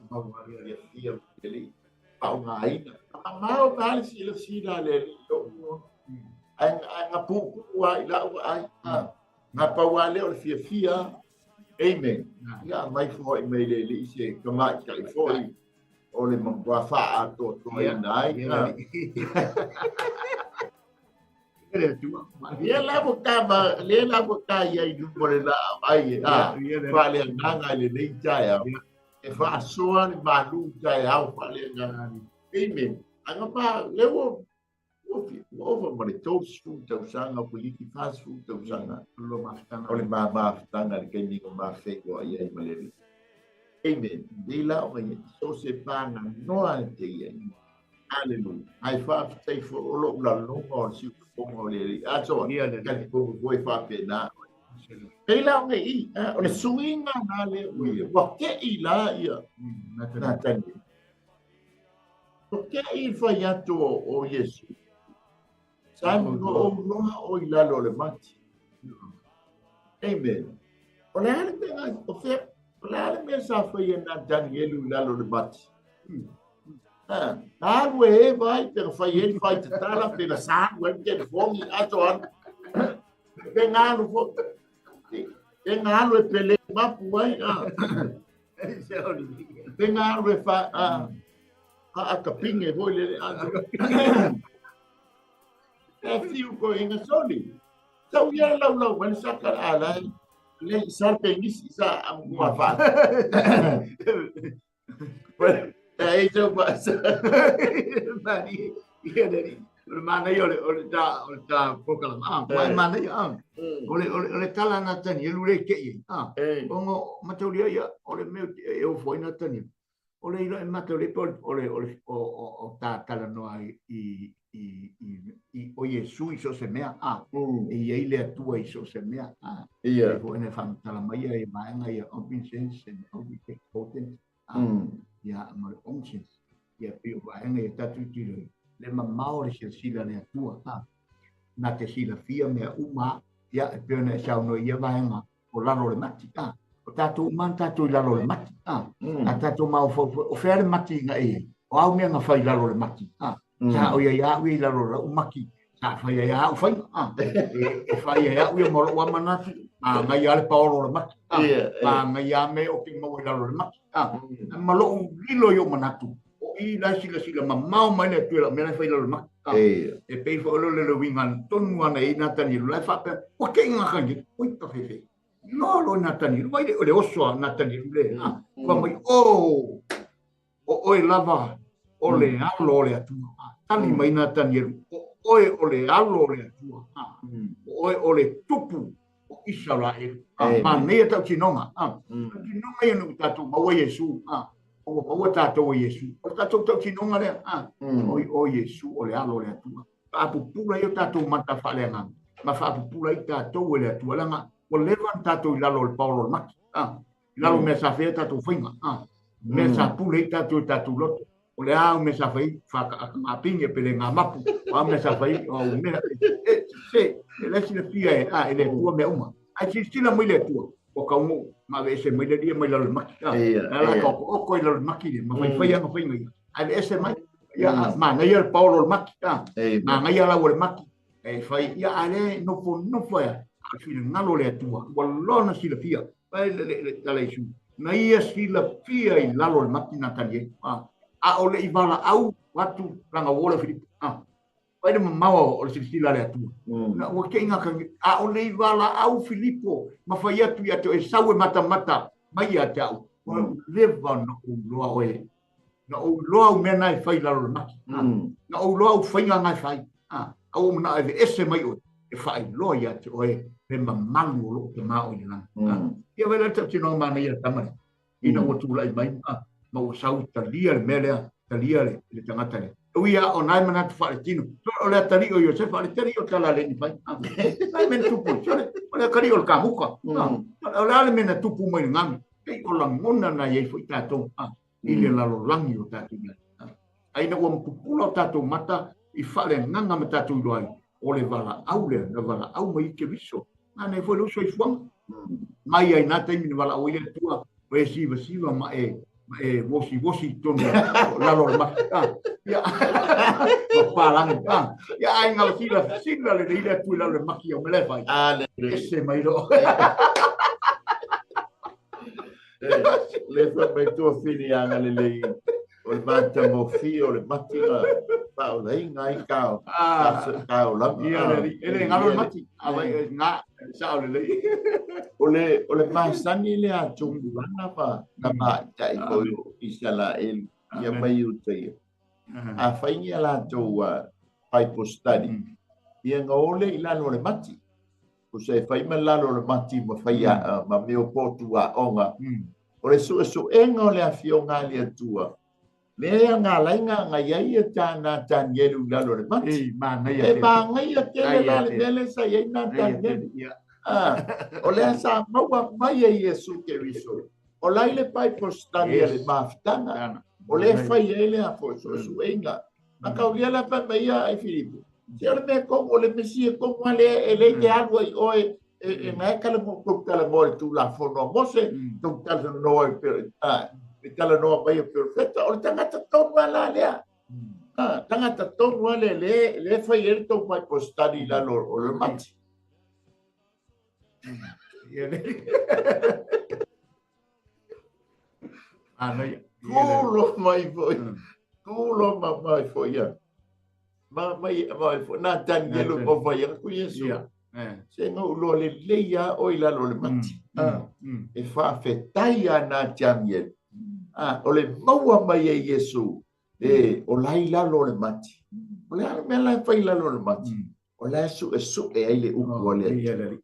maua ia fia le Alii faaaogaina. Mamao mai le silasila a le Alii i lou ae ga puupuu lava i lau vaai. Ga pau lava lea o le fiafia. Amen. Ia aumai foi mai le Alii se tamaitai foi o le matua faaatoatoaina ai. Ia la ua ta ma le la ua ta ia i luma o le laau ai a faaleagaga i lenei taeao. E faasoa le malu taeao faaleagaga. Amen. Aga pa le ua ua ova ma le 30 tausaga po iti 40 tausaga o le mafutaga le taimi na mafeiloai ai ma le Alii. Amen. Nei la o ngai so se paganoa e te iai. Aleluia. Ai faafetai foi o lou laloga o le siufofoga o le Alii. Atoa, talitonu foi faapena. Pei la o nei i, o le suiga na lea ua ia, ua teʻi la ia Natanieli. Ua teʻi le fai atu o Iesu. Sa no ou loa o i lalo o le mati. Amen. O le a le mea, o fea, o le a le mea sa fai e Natanielu i lalo o le mati? Ha, alu e eva ai, pe fai e fai tatala, pe na sa alu ai telefoni, ato alu. Pe nga alu fo, pe nga alu e pele mapu ai, a. Pe nga alu e fa, a, a, a kapinge foi le, a. E fiu ko inga soli. Tau ia lau lau mai sa ka ala. Le sa pe nisi sa am kua fa. E tau pa sa. Mani, ia le o le manaia o le ta polokalama. Ah, mai manaia ah. O le tala na Tanielu le ke i. Ah. Ongo mataulia ia o le mea e ofo ai na Tanielu. O le iloa e mataulia pe o le o o o ta talanoa i i i i o Iesu i so o se mea, a, e i ai le Atua i so o se mea, a. E foi na faamatala mai ia vaega ia omniscience and omnipotence, a, ia, ma le omniscience, ia, pei o vaega ia tatou tilotilo ai, le mamao o le silasila a le Atua, a, na te silafia mea uma, ia, e pei ona e saunoa i ia vaega, o lalo o le mati, a. O tatou uma na tatou i lalo o le mati, a. A tatou mafaufau, o fea le mati na e i ai? O a au mea na fai i lalo o le mati, a. Sa o i ai au ia i lalo o lau mati, sa fai ai au faiga, a. E fai ai au ia ma lou amanatu, manaia lava le paolo o le mati, a. Manaia lava mea o ke maua i lalo o le mati, a. Ma lou lilo i ou manatu, o i la e silasila mamao mai le Atua i lau mea la e fai i lalo o le mati. E pei foi o le uiga tonu ana i Natanielu la e faapea, ua kei Natanielu, oi ka fefe. Loa loa Natanielu, vai le o le oso a Natanielu le, fai mai, o, o oe lava o le alo o le Atua. Tali mai Natanielu, o oe o le alo o le Atua. O oe o le tupu o Isaraelu. Manaia tautinoga. Tautinoga ia na ua tatou maua Iesu. Ua maua tatou e Iesu. O le tatou tautinoga lea. O Iesu o le alo o le Atua. Faapupula ai o tatou mata faaleagaga ma faapupula ai tatou e le Atua. Leaga ua leva ona tatou i lalo o le paolo o le mati. I lalo o mea sa fai ai tatou faiga. Mea sa pule ai tatou i tatou loto. O le a au mea sa fai, whakaakangapingi pe le ngā mapu, o a mea sa fai, o au mea, e, se, e le silafia e, a, e le Atua mea uma. Ae silasila mai le Atua, ua taunuu, ma aveese mai le alii mai lalo i le mati. A, e ala ka okooko i lalo i le mati le, ma faifai ana faiga ia. Ae aveese mai, ia, manaia le paolo o le mati, a, manaia lau o le mati, e fai, ia, a le nofonofo e, a finagalo le Atua, ua loa ona silafia, Ai le le le tala Iesu. Na ia silafia i lalo o le mati Natanielu. A, a o le i valaau atu lana uo lea o Filipo. A, vaai le mamao o le silasila a le Atua. Na ua te i Natanielu. A o le i valaau Filipo ma fai atu ia te oe, sau e matamata mai ia te au. Ua leva ona ou iloa oe. Na ou iloa au mea na e fai i lalo o le mati. Na ou iloa au faiga na e fai. A, a ua ou manao e aveese mai oe, e faailoa ia te oe le mamalu o lou Tama o i le lagi. A, ia vaai la le tautinoga manaia a le tama lea, ina ua tulai mai ma ua sau talia le mea lea, talia le, le tagata lea. E ui lava o na e manatu faaletino, o le atalii o Iosefa, o le atalii o tala a le fai. A, ai mea na tupu, sole, o le atalii o le kamuka. A, o le a le mea na tupu mai le galu? Pei o lagona na i ai foi tatou, a, i le lalolagi o tatou i ai. A ina ua pupula o tatou mata i faaleagaga ma tatou iloa ai, o le valaau lea, na valaau mai i Keriso. Manaia foi lou soifuaga. Mai ai nā taimi na valaau ai le Atua, o e sivasiva ma e ma e wosiwosi i totonu o lalo o le mati. Ah, ia, ma palangi. Ah, ia ai ngā sila, sila le le Atua i lalo o le mati au me le fai. Ese mai lo. Le fai mai tua fili anga le lei o le matagofie o le mati na faaolaina ai ta ta olaga. Ia le e le galo le mati. A vai ngā sao lelei. O le o le masani le a tupulaga ma tamaitai foi o Isaraelu ia mai i uta ia. Afai ni a latou Bible study, ia na o lea i lalo o le mati. Tusa e fai ma lalo o le mati ma fai ma mea o potu aoga. O le suesuega o le afioga a le Atua, lea e agalaiga na i ai ia ta Natanielu i lalo o le mati. E manaia tele la le mea lea sa i ai Natanielu. O lea sa maua mai e Iesu Keriso. O la i le Bible study a le mafutaga. O lea e fai ai le suesuega. Na kaulia la fai mai ia ai Filipo. Se o le mea tonu, o le Mesia tonu lava lea e le te alu ai oe e na e talanoa, tou talanoa i le Tulafono a Mose, tou talanoa i le talanoa mai o perofeta, o le tagata tonu lava la lea. Tagata tonu lava lea lea e fai ai le tou Bible study i lalo o le mati. Tulo mai foi, tulo mai foi ia. Ma mai mai foi na Danielu mo fai atu Iesu. Se na ou loa lelei lava oe i lalo o le mati. E faafetai ia na Danielu. O le maua mai e Iesu e o la i lalo o le mati. O le a le mea la e fai i lalo o le mati? O la e suesue ai le upu a le Atua.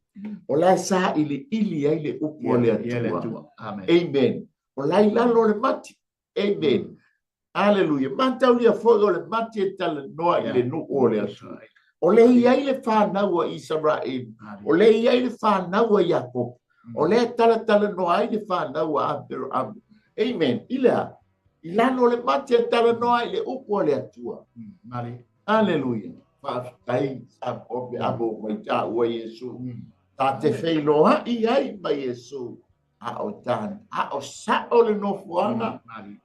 O la e sailiili ai le upu a le Atua. Amen. O la i lalo o le mati. Amen. Aleluia. Mataulia foi o le mati e talanoa i le nuu o le Atua. O le iai le whānau a Israel. O le iai le whānau a Iakopo. O le talatala noa ai le whānau a Aperahama. Amen. I lea, i lalo le mate e tala noa i le upu a le Atua. Aleluia. Faafetai sa po pe amo mai ta ua Iesu. Ta te wheiloai ai mai Iesu. A o tāna. A o sa o le nofoaga.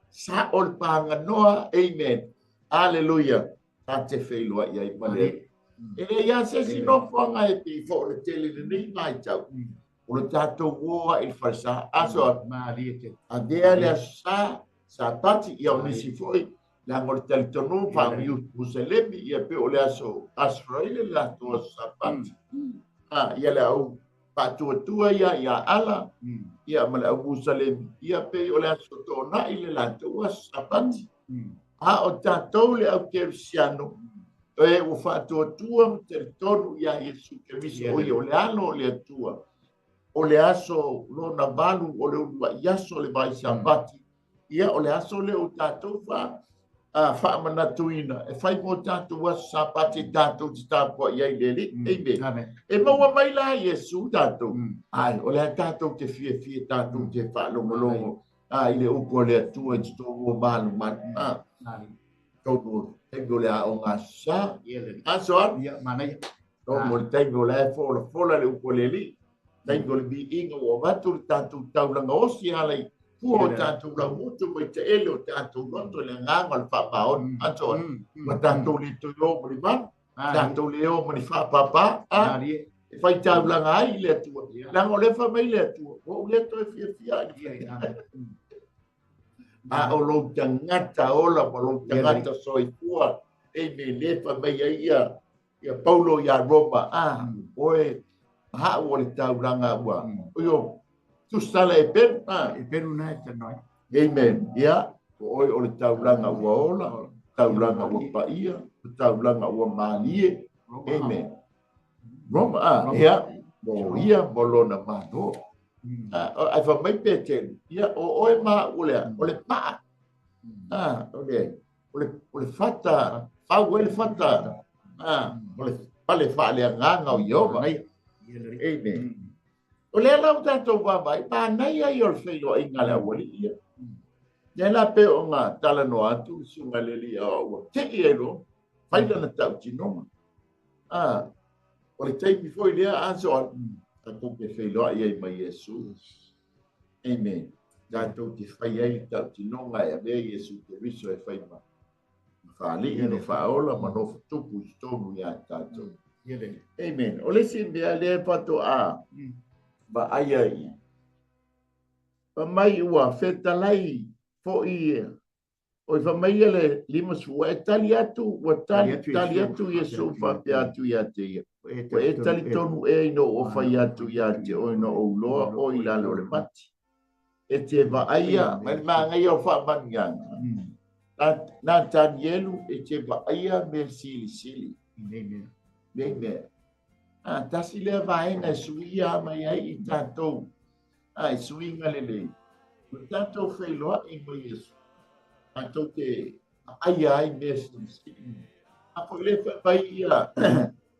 Sa o le pāga noa. Amen. Aleluia. Ta te wheiloai ai ma le. E le ia se si nofoaga e pi fo le tele le nei mai tau. O le tātou oa i le falesa. Aso a dea le aso sa, sa pati ia o nisi foi, le anga o le talitonu, wha Musalemi, ia pe o le aso Asraele le ato aso sa pati. Ia le au pātuatua ia, ia ala, ia ma le au Musalemi, ia pe o le aso tōnai le latou aso sa pati. A o tātou le au Kerisiano, e ua whaatuatua ma talitonu ia Iesu Keriso, o ia o le alo o le Atua. O le aso lona valu o le ulua i aso le vai sapati. Ia o le aso le o tātou whaamanatuina. E whai mo tātou aso sapati tātou te tāpua i ai lele. Amen. E maua mai la Iesu tātou. Ai, o le a tātou te fie fie tātou te whaalongolongo. I le upu o le Atua i te tō ua malu malu. Tō taimi o le a o ngā sa. Aso an? Ia, manaia. Tō mo le taimi o le a fola fola le upu o le li. Taimi o le miinga o avatu le tātou taulanga osi ala i pua o tātou laumotu mai te ele o tātou loto le nganga o le whapaoni. Aso an? Ma tātou le toi o mo le manu. Tātou le o mo le whapapa. E whai taulanga ai le Atua. Langa o le wha mai le Atua. O le toe fia fia. A o lou tangata ola ma lou tangata soifua. E me le wha mai ai ia Paulo ia Roma. Oe hau o le taulanga ua. Oio, tusala e peru. E peru nai te noi. Amen. Ia, oe o le taulanga ua ola, taulanga ua paia, taulanga ua malie. Amen. Roma, ia, mo ia, mo lona mano. Ai wha mai pe tenu. Ia, o oe ma o le paa. O le fata, whau e le fata. O le pale wha le nganga o Iova. Amen. O le ala o tātou wawai, pānei ai o le wheiloa i ngā le awali ia. Ia la pe o ngā tala noa atu, sunga le lia o ua. Te i e lo, whailana tau tinoma. O le taimi foi lea, aso a tātou te wheiloa i ai mai Iesu. Amen. Tātou te whai ai tau tinonga e avea Iesu te riso e whai ma whaali no whaola ma no whatupu i tonu ia tātou. Amen. O le si mea lea pato a ma ai ai. Pa mai ua whetalai fo i o i whamai le lima sua e tali atu, ua tali atu Iesu whapea atu ia te ia. Ua e tali tonu e ino o whai atu ia te o ino o uloa o i lalo le mati. E te vaaia, mai maangai o whaamanianga. Nā Danielu e te vaaia me sili sili. Nei mea. Tasi lea vaenga e suia mai ai i tātou. E suinga lelei. O tātou wheiloa i mai Iesu. Tātou te aia ai mea sili sili. A po le whai ia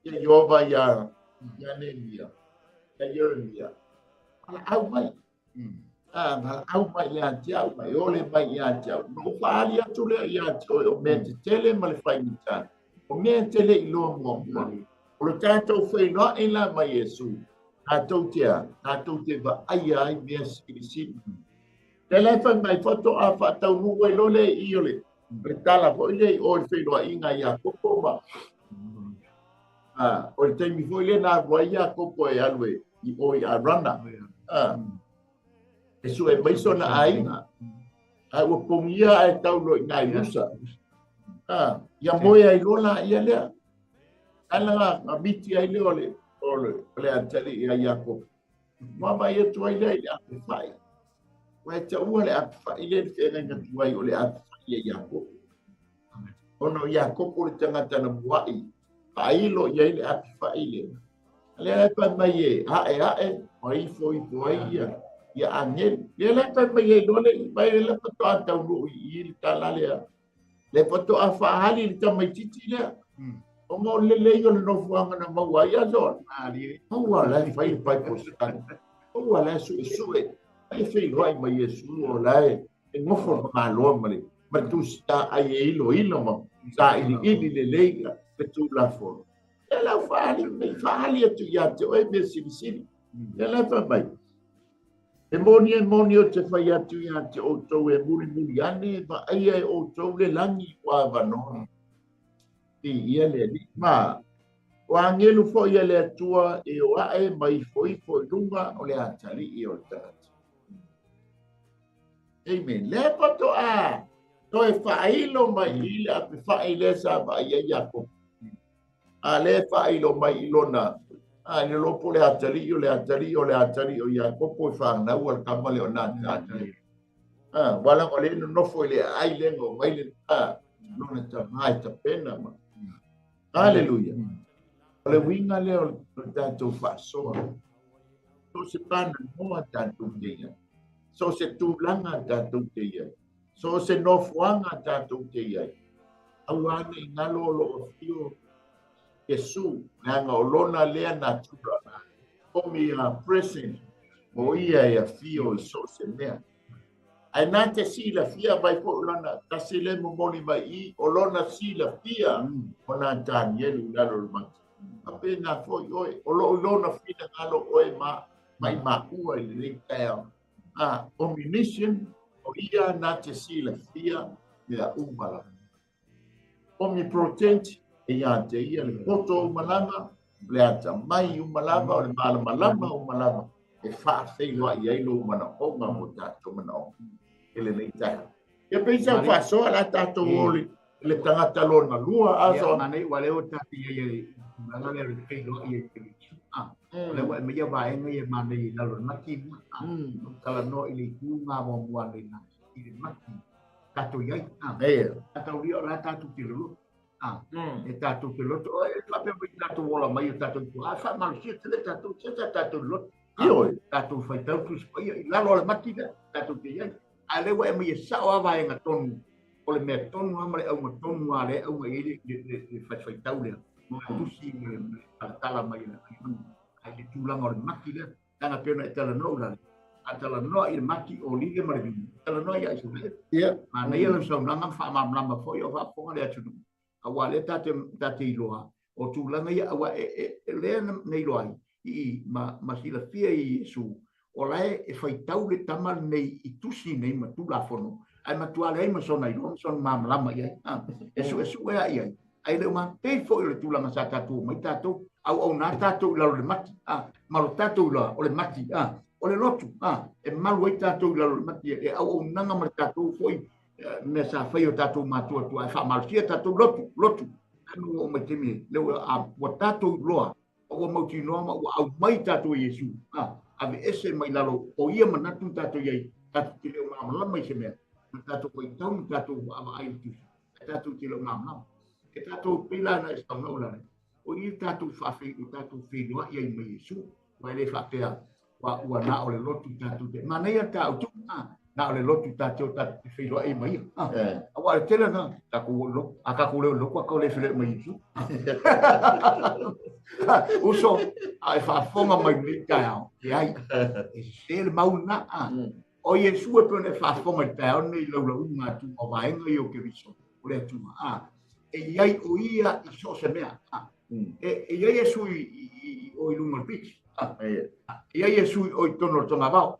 ia Iova ia Nehemia, ia Jeremia. Ala au mai. Ala au mai le atiau mai, ole mai ia atiau. No whaali atu lea ia atiau o mea te tele ma le whaimita. O mea tele i loa mua mua. O le tātou wheiloa e la mai Iesu. Tātou te a, tātou te vaaia ai mea sili sili. Te lai whai mai whato a whatau nua i lole i ole. Le tala foi le o le wheiloa inga ia koko ma. O le taimi foi le nā rua ia koko e alue i o i a rana. E sue mai sona ainga. A ua pongia ai taulo i ngai lusa. Ia moe ai lola ia lea. Ala nga miti ai le o le atali ia Iakopo. Mama ia tuai lea i le apewhai. Ua e taua le apewhai le whenga tuai o le apewhai ia Iakopo. Ono Iakopo le tangata na muai. Pailo ia i le apewhai le. Le lai pai mai e hae hae, mai ifo ifo ai ia. Ia angel. Le lai pai mai e lole, mai le pato a taunu i le tala lea. Le pato a whahali le tamaititi lea. Ona o le lelei o le nofoaga na maua ai aso. Maua la e fai le Bible study. Maua la e suesue. Ai feiloai ma Iesu o la e nofo le magaloa ma le tusita ai e iloilo ma sailiili lelei le Tulafono. Ia lau faaali nei faaali atu ia te oe mea silisili. Ia la fai mai. E moni o te fai atu ia te outou e mulimuli ane vaaia e outou le lagi ua avanoa. I ia le Alii. Ma o angelu foi e le Atua e o ae mai ifo i luga o le atalii o le tagata. Amen. Le patoa toe faailo mai i le ape fai le sa vaai ai Iakopo. A le faailo mai i lona a le lopo le atalii o le atalii o le atalii o Iakopo e whanau al kama le o nā tātai. Wala o le nofo i le ai le ngo mai le lona tamai tapena ma. Hallelujah. O le uiga lea o le tatou faasoa. So se pana noa tatou te ia. So se tulaga tatou te ia. So se nofoaga tatou te ia. Aua ne i galo o loo afio Iesu, leaga o lona lea natura. Omnipresent, o ia e afio i so o se mea. Ae na te silafia mai foi lana tasi le momoli mai i o lona silafia o nā Danielu i lalo o le mati. A pēnā foi oe, o loo lona finagalo oe ma mai makua i lenei taeao. Omniscient, o ia na te silafia mea uma lava. Omnipotent, e ia te ia le poto umalava, le atamai umalava, o le malamalama umalava, e faafeiloai ai lou manaoga mo tatou manaoga i lenei taeao. Ia pei sa faasoa la tatou o le tagata lona lua aso. Manei ua leo tatou ia i tulaga lea o le feiloai ai i le O lea ua e maia vaega ia manei i lalo le mati. Talanoa i le itu ngā muamua nei na i le mati. Tatou iai. Tatou lia o la tatou te loloto. E tatou te loto. E faapea mai tatou ola mai o tatou tua. A faamalosia tele tatou se ta tatou loto. Ioe. Tatou faitau Tusi Paia i lalo o le mati lea. Tatou te iai. A lea ua e mai e sao a vaega tonu. O le mea tonu a ma le auga tonu a le auga i le faitau lea. Tusi ma le talatala mai le ai le tulaga o le mati lea. Tana pena e talanoa ulale. A talanoa i le mati o lile ma le vini. Talanoa ia i Israel. Manaia lau saunoaga ma faamalamalama foi o faafofoga le atunuu. Aua lea tate iloa o tulaga ia aua e lea na iloa ai i ma silafia i Iesu o la e faitau le tama lenei i tusi nei ma Tulafono ae matua leai ma sona iloa ma sona malamalama i ai. E suesue a i ai. Ai le uma pei foi o le tulaga sa tatou mai tatou au nā tatou i lalo le mati. Ma lo tatou iloa o le mati. O le lotu. E malu ai tatou i lalo le mati e auaunaga ma le tatou foi mea sa fai o tatou matua tua e faamalosia tatou lotu. Anu o mai taimi le ua tatou iloa ua mautinoa ma ua aumai tatou i Iesu. Ave ese mai lalo o ia manatu tatou iai tatou te leo malamalama i se mea. Ma tatou faitau ma tatou vaavaai i le tusi. E tatou te leo malamalama. E tatou pei la na e saunoa lale. O ia tatou faafei o tatou feiloai ai mai Iesu. Ua e le faapea ua na o le lotu tatou te. Manaia ta utu. Na o le lotu tatou te feiloai mai ia. Aua le tele na takou lotu. A kakou leo lotu a kau le feiloai mai Iesu. Uso a e faafofoga mai lenei taeao. E ai. E sese le mau lena. O Iesu e pei ona e faafofoga i le taeao lenei i laulauga atu o vaega ia o Keriso o le Atua. E iai o ia i so o se mea. E iai Iesu i o i luga o le beach. E iai Iesu i o i totonu o le togavao.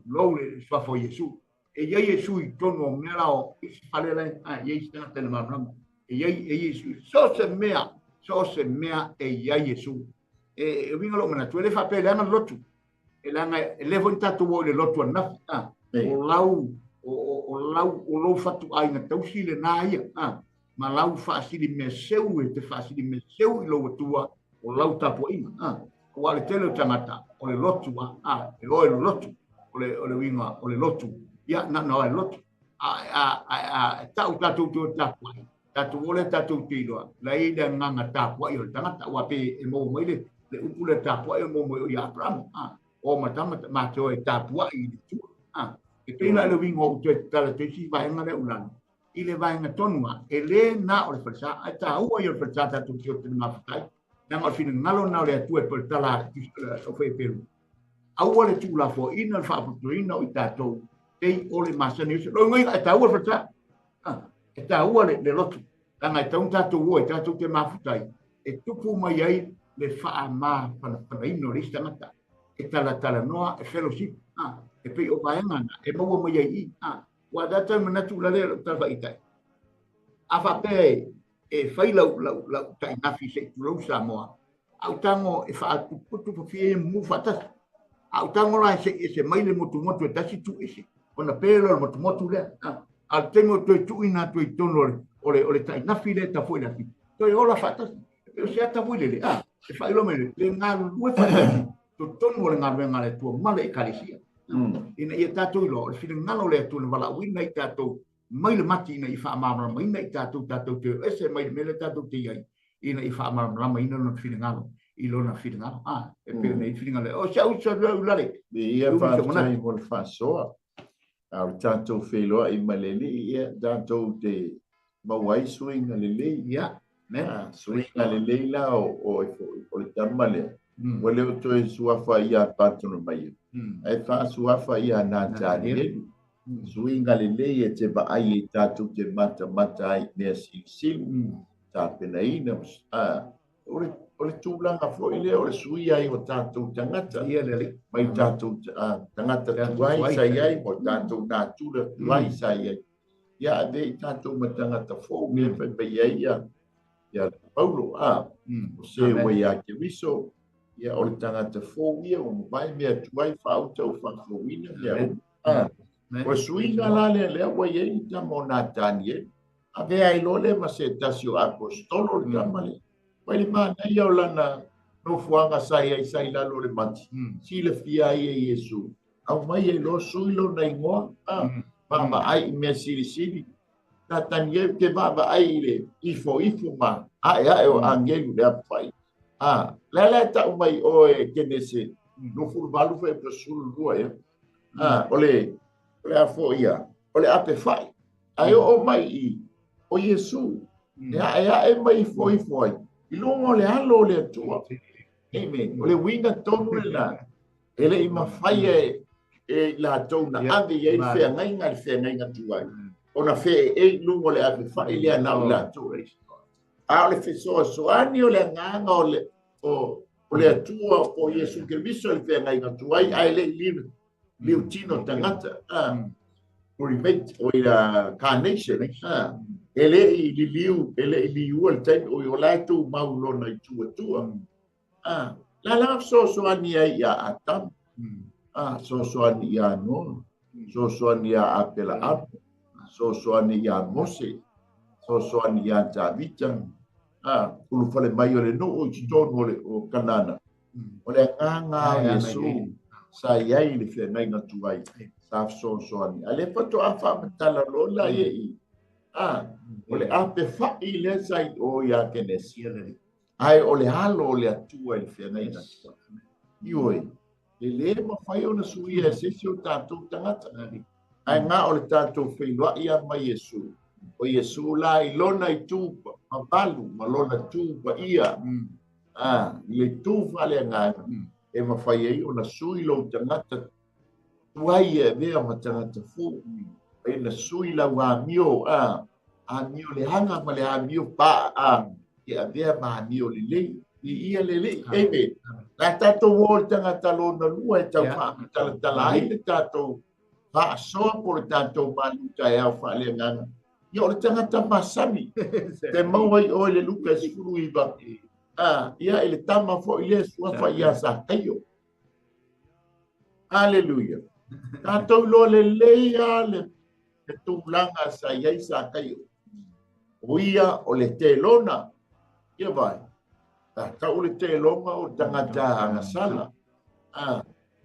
Lou le suafa o Iesu. E iai Iesu i totonu o mea la o isi fale la e iai se tagata i le malamalama. E iai Iesu so o se mea, so o se mea e iai Iesu. E uiga lou manatu, e le faapea e leaga le lotu. E leaga e le foi ni tatou o i le lotu ananafi. O lau o lou fatuaiga tausi lena ia. Ma lau faasili mea seu e te faasili mea seu i lou Atua o lau tapuaiga. Aua le tele o tagata o le lotu e o e le lotu o le uiga o le lotu. Ia na o e lotu. A tau tatou te o tapuai. Tatou o le tatou te iloa. La i le agaga tapuai o le tagata. Aua pe e maua mai le upu le tapuai o maua mai o ia Aperamo. O matama ma te o e tapuai i le Atua. E pei la le uiga o toe tatala te isi vaega lea ulalo. I le vaega tonu lava, e le na o le falesa, ae taua ia o le falesa tatou te o te mafuta ai. Leaga o le finagalo lena o le Atua e pei o le tala a le Peru. Aua le tuulafoaiina le faaputuina o i tatou pei o le masani o se loiga e taua le falesa. E taua le lotu. Leaga e tatau ona tatou o e tatou te mafuta ai, e tupu mai ai le faamafanafanaina o le isi tagata. E talatalanoa, e fellowship, e pei o vaega na, e maua mai ai i. Ua tatou manatu la lea o lau tala faaitai. A faapea e fai lau tainafi se i tulou Samoa, a ou tago e faatuputu fafia e mumu faatasi. A ou tago la e se i ese mai le motumotu e tasi tu ese, ona pe loa le motumotu lea. A le taimi o toe tuuina atu i totonu o le tainafi lea e tafua i le afi, toe ola faatasi. E pei o se ata foi lele, e faailoa mai le galulue faatasi totonu o le galuega a le Atua ma le Ekalesia. Ina ia tatou iloa, o le finagalo o le Atua na valaauina i tatou mai le mati ina ia faamalamalamaina i tatou tatou te ese mai le mea lea tatou te i ai, ina ia faamalamalamaina lona finagalo i lona finagalo. E pei ona i finagalo. O se au sa lau lale. Ia faafetai mo le faasoa. A o le tatou feiloai ma le Alii, ia tatou te maua ai suiga lelei. Ia, Suiga lelei la o le tama lea. Ua le o toe suafa ia Patolomaia. Ae faasuafa ia Natanielu. Suiga lelei e te vaai e tatou te matamata ai mea silisili. Tapenaina. O le tulaga foi lea o le sui ai o tatou tagata. Mai tatou tagata tuai sa i ai, mo tatou natura tuai sa i ai. Ia ave i tatou ma tagata fou mea fai mai ai ia Paulo, o se ua ia Keriso, ia o le tagata fou ia, o mavae mea tuai faauta o faafouina mea. O le suiga la lea ua i ai le tama o Natanielu. Ave ai loa le ma se tasi o apostolo le tama lea. Mai le manaia o lana nofoaga sa i ai sa i lalo o le mati. Silafia ai e Iesu. Au mai e loa sui lona igoa. Vaavaai i mea silisili. Natanielu te vaavaai i le ifo ifo ma ae ae o angelu le apafai. Lea lea tau mai oe Kenese. 28 fe 12 ia. O le afo ia. O le apefai. Ae o mai i o Iesu. E ae ae mai ifo ifo ai. I luga o le alo o le Atua. Amen. O le uiga tonu lena. E le i mafai e latou na ave i ai le feagaiga le feagaiga tuai. Ona fe e i luga o le apefai lea na o latou. A o le fesoasoani o le agaga o le Atua o Iesu Keriso le feagaiga tuai ae le i liutino tagata. Remake o ila carnation. E le i liliu, e le i liua le taimi o i o latou mau lona i tuatua. La la fesoasoani ai ia Atamu. Fesoasoani ia Noa. Fesoasoani ia Apelaamu. Fesoasoani ia Mose. Fesoasoani ia Tavita. Ulufale mai o le nuu i totonu o Kanana. O le agaga o Iesu sa i ai le feagaiga tuai. Sa fesoasoani. A le faatoa faamatala loa la ia i. O le apefai lea sa i o ia Kenesi. Ae o le alo o le Atua i le feagaiga tuai. Ioe, e le mafai ona suia e se isi o tatou tagata. Ae nga o le tatou feiloai ia mai Iesu. O Iesu la i lona i tu mamalu ma lona tu paia. I le tu faaleagaga e mafai ai ona sui lou tagata tuai e avea ma tagata fou. E na sui lau amio, amio le hanga ma le amio pa, e avea ma amio lelei. I ia lelei. Amen. La tatou o le tagata lona lua e tau faamatalatala ai le tatou faasoa po le tatou maluta e au faaleagaga. Ia o le tagata masani. Te maua i oe le Luka 19. Ia e le tama foi lea suafa ia Sakaio. Hallelujah. Tatou loa lelei a le tulaga sa i ai Sakaio. O ia o le telona. Ia vai. Tau le telonga o tagata agasala.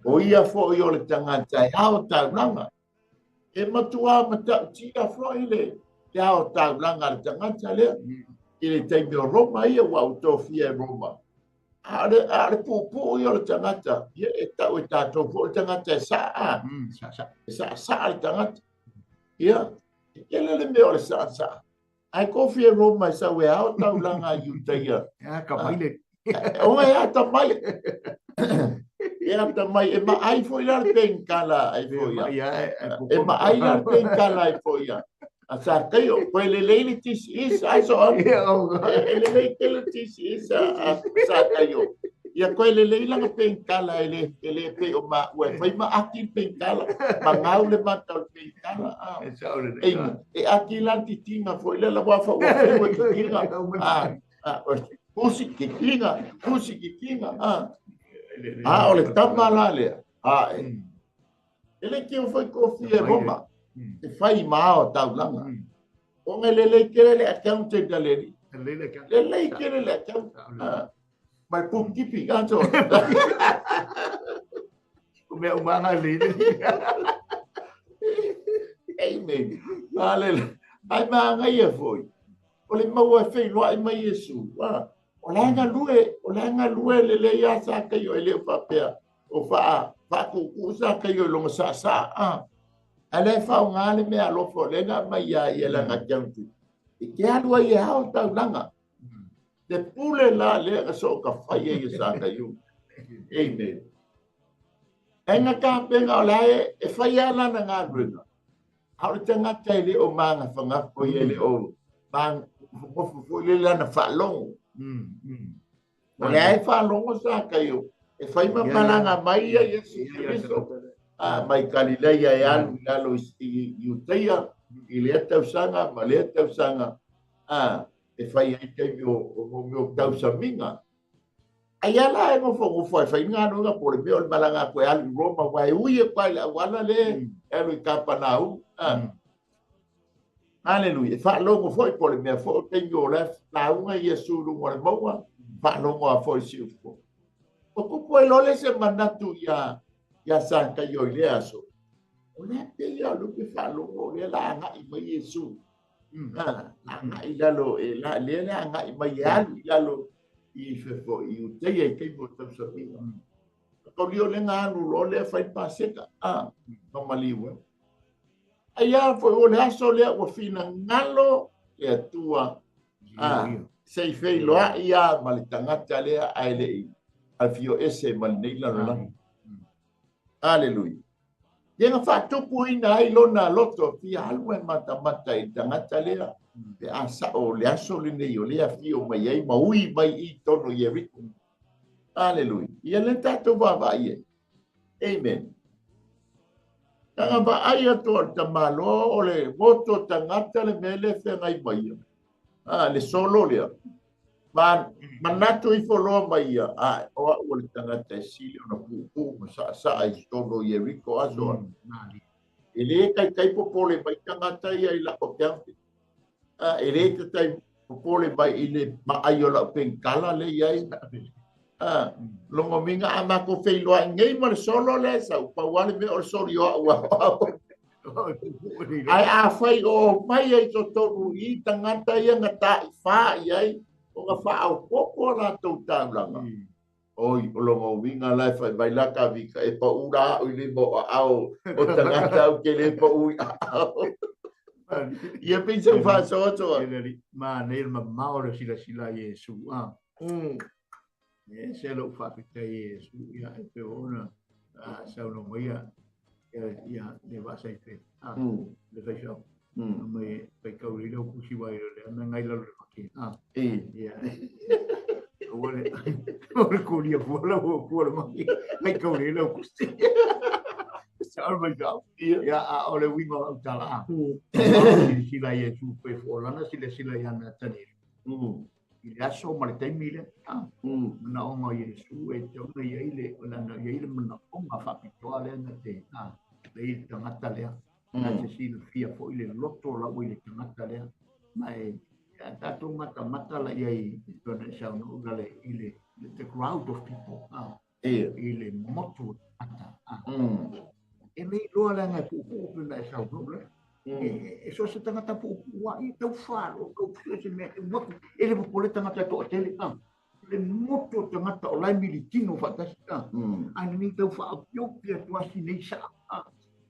O ia foi o le tagata e ao taulaga. E matua matautia foi le ao taulaga le tagata lea. I le taimi o Roma ia ua utofia e Roma. A le puupuu ia o le tagata. Ia e tau e tatou foi le tagata e saa. E saa saa le tagata. Ia, E tele le mea o le saasaa. Ai kofi e Roma e sau e ao taulaga i Iutaia. Ka mai le. O e ata mai. E ata mai. E maai foi la le penkala ai foi ia. E maai la le penkala ai foi ia. A sa kaio, koe le leili tisi isa, ai so au. E le lei tele tisi isa a sa kaio. Ia koe le lei langa penkala e le pe o ma ua fai ma aki penkala. Ma ngau le mata o le penkala. E aki lan titinga foi le la wafa ua fai ua titinga. Pusi titinga, pusi titinga. A o le tama la lea. A e le kio foi kofi e Roma. E fai mao taulanga. O ngai le lei kele le accountant a le. Le lei kele le accountant. Mai bookkeeping ato. O mea umanga le. Amen. Hallelujah. Ai maanga ia foi. O le maua fei loa ai mai Yesu. O le anga lue le le ia sa kaio e le papea. O fa fa ku sa kaio longa sa sa. Ale faunga le mea alofa le nga mai ia ia langa accountant. E ke alu ai e hao taulanga. Te pule la le ka so ka fai e sa kaio. Amen. Enga ka penga o le e fai ala na ngā ruenga. Hao le tangata e le o manga whangafo i e le o manga fo le lana whaalongo. O le ai whaalongo sa kaio. E fai mapalanga mai ia Yesu Kristo. Mai Galilea e alu i lalo i Iuteia, i lea tausanga ma lea tausanga. E fai ai taimi o meo tausaminga. Ai ala e ngofo e fai ngā nuga po le meo le malanga koe alu i Roma wai ui e pai le awala le alu i Kapanau. Hallelujah. E whaalongo foi po le mea fo o taimi o le launga Yesu lunga le maua, whaalongo a foi si ufo. O kupu e lole se manatu ia sa kaio i le aso. O lea te ia lupe whaalongo o lea la anga i mai Yesu. La anga i lalo e la lea la anga i mai alu i lalo i fefo i uteia i keimo tausaminga. Ko lio le ngā alu lo lea fai paseka. Mamaliwa. Ai a foi o le aso lea ua fina ngalo le atua. Sei fei loa ia ma le tangata lea ai le i. Alfio ese ma le nei lalo la. Hallelujah. Ia nga whaatupu ina ai lona loto fia alu e mata mata i tangata lea. Pe asa o le aso le nei o lea fio mai ai ma ui mai i tono i Eriko. Hallelujah. Ia le tātou vava ia. Amen. Tanga va ai atu o le tamalo o le moto tangata le mele whengai mai. Le solo lea. Manatu i wholoa mai ia. O a ua le tangata e sili o na pupu ma sa sa ai tono i Eriko asoa. E le kai kai popole mai tangata ia i la o te. E le te tai popole mai i le maai o lau penkala le iai. Longo minga a mako wheiloa ngei ma le solo le sa upauale me o le soli o au au. Ai a whai o mai ai to tonu i tangata ia ngā tai wha i ai o ngā wha au koko la tau taulanga. Oi, o longo winga lai whai mai laka vika e pa ura au i le mo au o tangata au ke le pa ui au. Ia pisa whasoatoa. Ma nei ma maore sila sila Yesu. E se lo whapita Yesu ia e pe ona sau no mai ia le vasa i pe. Le whai sau. Mai pai kau le leo kusi wai le ana ngai lalo le maki. Ia. O le kōria fuala o fuala maki. Ngai kau le leo kusi. Sa mai sau. Ia a o le winga au tala. Sila Yesu pe fualana sila sila ia na tani. I le aso ma le taimi le. Mana onga Yesu e te ona ia ile o lana ia ile mana onga whapitoa le na te. Le i tangata lea. Na te sila fia fo i le loto la ui le tangata lea. Mai tātou mata mata la ia i tōna sau no ula le i le the crowd of people. I le motu ata. E mei loa le ngai pupu pe na sau no le. E so se tangata pupu wa i tau whalo, tau whio se mea te motu. E le popole tangata to tele. Le motu tangata o lai mili tino whatasi. Ai nei tau wha pio pia tuasi nei sa.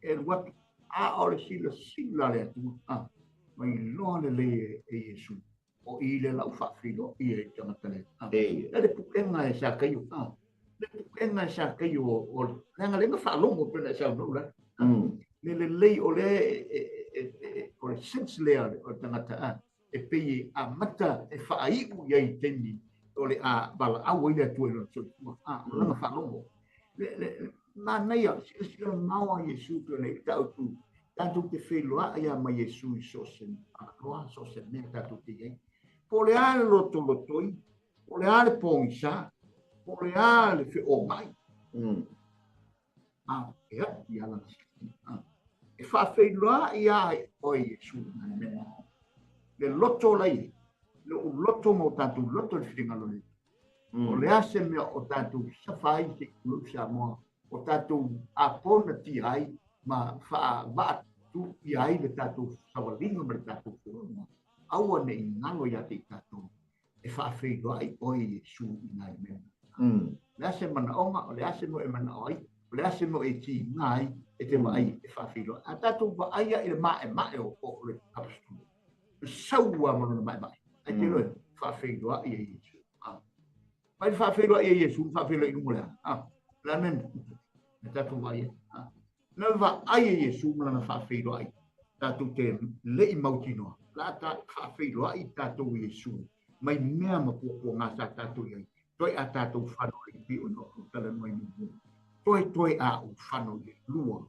E ruatu. A o le sila sila le atu. Mailoa lelei e Iesu o i le lau faafeiloai ai i tagata le. E le puega e sa kaio. Le puega e sa kaio o leaga le na faalogo pe na e saunoa la. Le lelei o le o le sense lea o le tagata a e pei e amata e faaiu i ai taimi o le a valaau ai le Atua i lona soifua. O lana faalogo. Le manaia, silasila mamao a Iesu pe ona i tau tu. Tatou te feiloai ia ma Iesu i so o se avanoa, so o se mea tatou te i ai. Po o le a le lotolotoi, po o le a le pogisa, po o le a le feomai. A e atu i ala e faafeiloai ia oe Iesu i nai mea. Le loto lai, le u loto ma o tatou loto le finagalo le. O le a se mea o tatou safa ai se i Samoa, o tatou apona tia ai ma faavaatu ia ai le tatou savaliga ma le tatou folauga. Aua ne i galo ia te i tatou e faafeiloai oe Iesu i nai mea. Le a se manaoga, o le a se mea e manao ai, o le a se mea e tiga ai, e te vaai e faafeiloai. A tatou vaai i le maemae o le apostolo, sau lava ma lona maemae. Ai te loe faafeiloai e Iesu. Mai le faafeiloai e Iesu, faafeiloai i luga o le a? O le a mea na tatou vaai ai? Na vaai e Iesu ma lana faafeiloai, tatou te le i mautinoa. La ta faafeiloai tatou Iesu mai mea ma puapuaga sa tatou i ai. Toe a tatou fano i pi o no talanoa i muamua. Toe a ou fano i le lua.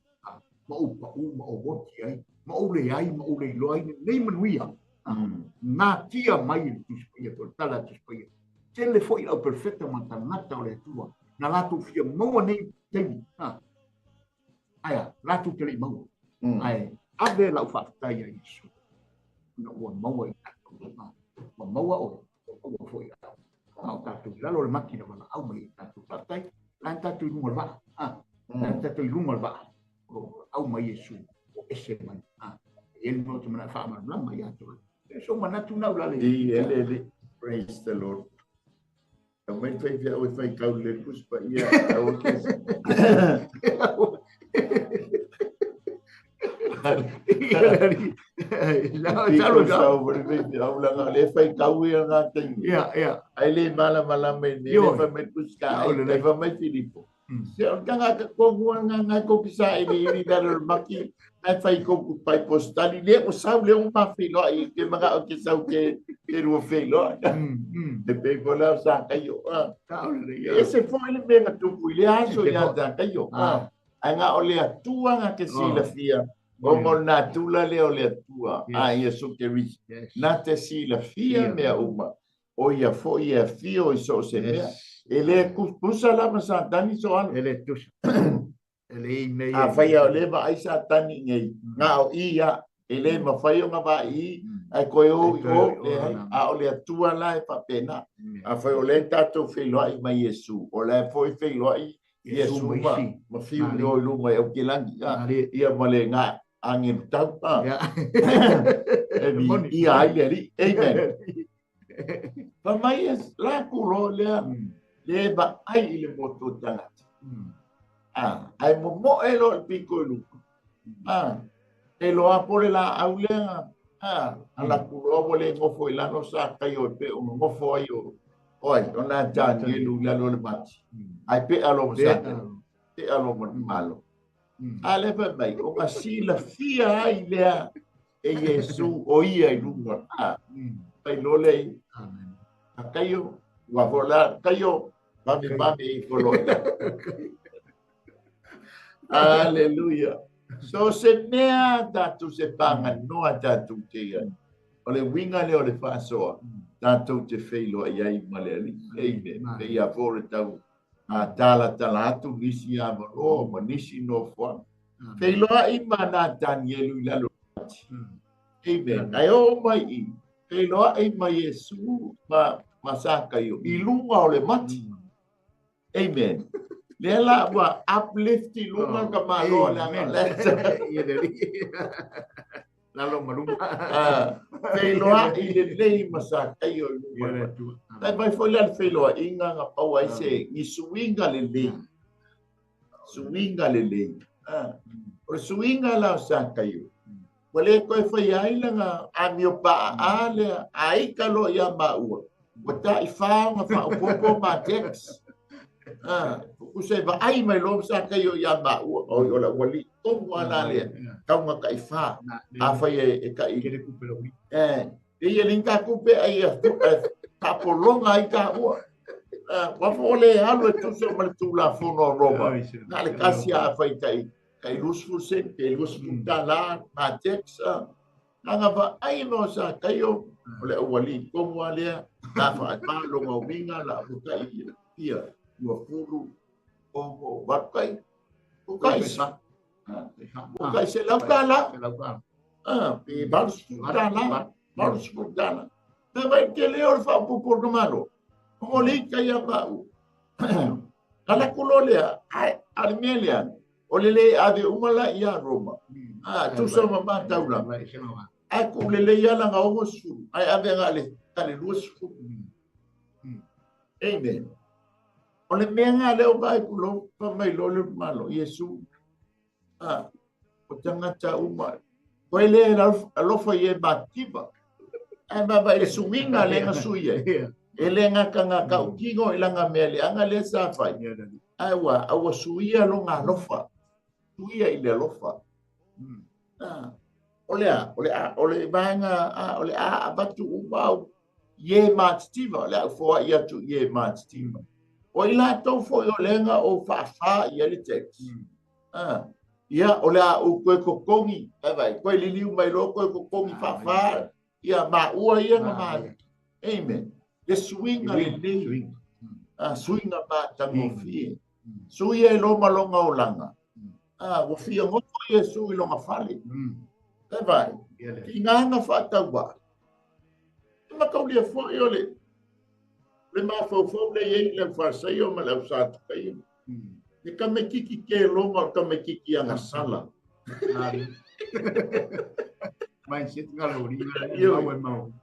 Ma ou pau, ma ou oti ai, ma ou leai, ma ou leiloa ai lenei manuia. Nā tia mai i le Tusi Paia, po o le tala a le Tusi Paia. Tele foi lau perfeta ma tagata o le Atua. Na latou fia maua nei taimi. Aia, latou te le i maua. Ae ave lau faafetai ia Iesu. Na ua maua i tatou. Ua maua oe, ua maua foi au. A o tatou i lalo o le mati na valaau mai i tatou. Faafetai, la e tatou i luga o le vaa. La e tatou i luga o le vaa. O au mai Iesu, o ese mai. E le mea o te mana faamalamalama ia te oe. E so manatu nau lale. I ele ele. Praise the Lord. Ka mai fai fai au e fai kau le pus pa ia au ke. Le fai kau ia ngā taimi. Ia. Ai le malamalama i nei, le fai mai puska, le fai mai Filipo. Se o tangata ko ngua ngā ngai ko kisa e le iri lalo le maki, ngai fai ko ku pai postali, le o sau le o ma whenua i te manga o ke sau ke te rua whenua. Te pe ko leo sa kaio. E se fo ele mea nga tupu i le aso i a sa kaio. Ai ngā o le atua ngā ke silafia. O mo nā tula le o le atua. A Iesu Keriso. Nā te silafia mea uma. O ia fo ia fio i so se mea. E le tusa lava Satani so alo. E le tusa. E le i mea. A whai o le vaai Satani nei. Ngā o ia, e le mawhai o ngā vaai, ai koe o i o, le hai, a o le atua la e whapena. A whai o le tātou wheiloai mai Iesu. O le foi wheiloai Iesu ma whiu ni o i lunga e au ke langi. Ia ma le ngā angelu tau. E mi ia ai le ari. Amen. Pa mai e la kulo lea le ba ai i le moto tangata. Ai mo mo e lo piko i luka. E lo apo le la au lea. Ala kulo mo le ngofo i lano sa kai o pe o ngofo ai o. Oi, o nā Danielu lalo le mati. Ai pe alo mo sa. Pe alo mo malo. A le pa mai o ka sila fia ai lea e Iesu o ia i lunga. Pai lole i. Amen. A kaio, ua vola, kaio, mami mami i foloi. Hallelujah. So se mea tātou se pānga noa tātou te ia. O le winga le o le whaasoa, tātou te wheiloa i ai ma le ali. Amen. Te ia fōre tau a tāla tala atu nisi a maro ma nisi no foa. Wheiloa i ma nā Danielu i lalo. Amen. Ai o mai i. Wheiloa i ma Iesu ma Sakaio. I lunga o le mati. Amen. Le la ua uplift i lunga ka malo le anga le. Ia le li. Lalo malunga. Wheiloa i le nei ma Sakaio i lunga. Tai mai foi le wheiloa i ngā ngā pau ai se ngi suinga le lei. Suinga le lei. O suinga la o Sakaio. Ua le toe faia ai lana amio paaa lea, a ita loa ia maua, ua taifā ona faaopoopo ma tax. Tusa e vaai mai loa sa kaio ia maua, oi o le aualii tonu lava la lea, tau na taifā. Afai e tai e ia le ta tupe ai e faapologa ai taua. Ua fo o le alu e tusa ma le Tulafono a Roma, na o le tasi lava a fai tai tai 20 sene pe 20 tala ma tax. Aga vaai ma o sa kaio o le aualii tonu lava lea, la faapā longa uiga la futai ia ua fulu o valu tai o kai o kai se lau tala pe 80 tala 80 tala. Na vai te leo le faaopoopo o le malo. O le ita ia mau. Ala kulo lea, ai, a le mea lea, o le le ave uma la ia Roma. Tusa ma mataula. Ai ku le le ia langa ogo sulu. Ai ave nga le tale 20. Amen. O le mea nga leo vai kulo pa mai lo le malo Yesu. O tangata uma. Koe le alofa i e mativa. Ai ma vai le suiga le nga sui e. E le ngaka ngaka ukingo i langa mea le anga le sa fai. Ai ua aua suia longa alofa. Suia i le alofa. O le a, o le a, o le vaega, o le a avatu uma au ie matitiva, o le au foai atu ie matitiva. O i latou foi o lenga o faafā ia le tax. Ia, o le a u koe kokongi, ai vai, koe liliu mai loa koe kokongi faafā, ia maua ia na ma. Amen. Le suiga lelei. Suiga matagofie. Suia e loma longa olaga. Ua fia gofo Iesu i longa fale. E vai, i ngā whaataua. E makaulia foi o le mafaufau le iei le whasaio ma le au sātukaio. Le kamekiki ke longa o kamekiki anga sala. Mindset nga lori.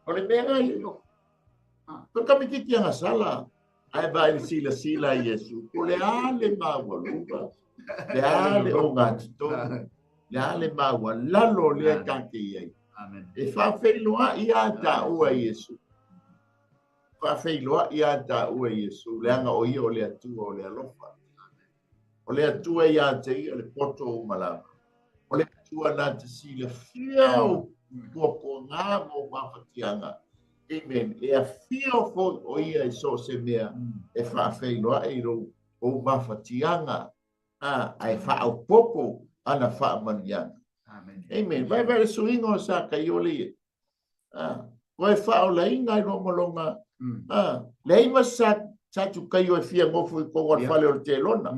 O le mea ngai. O kamekiki anga sala. Ai vai le sila sila Iesu. O le ale maua luga. Le ale o ngā titonu. Le ale maua lalo lea kake iai. E whaawheiloa ia tāua Iesu. Whaawheiloa ia tāua Iesu. Le anga o ia o le atua o le alofa. O le atua ia te ia le poto o malama. O le atua nā te sila fiau pua pua ngā mō mawhatianga. Amen. E a fio foi o ia i so se mea e whaawheiloa i rō o mawhatianga. Ai whaopopo ana whaamanianga. Amen. Amen. Vai vai le suiga o sa kaiole ia. Koe whaolainga i romalonga. Leai ma sa Satukaio e fia gofo i kogo le fale o le telona.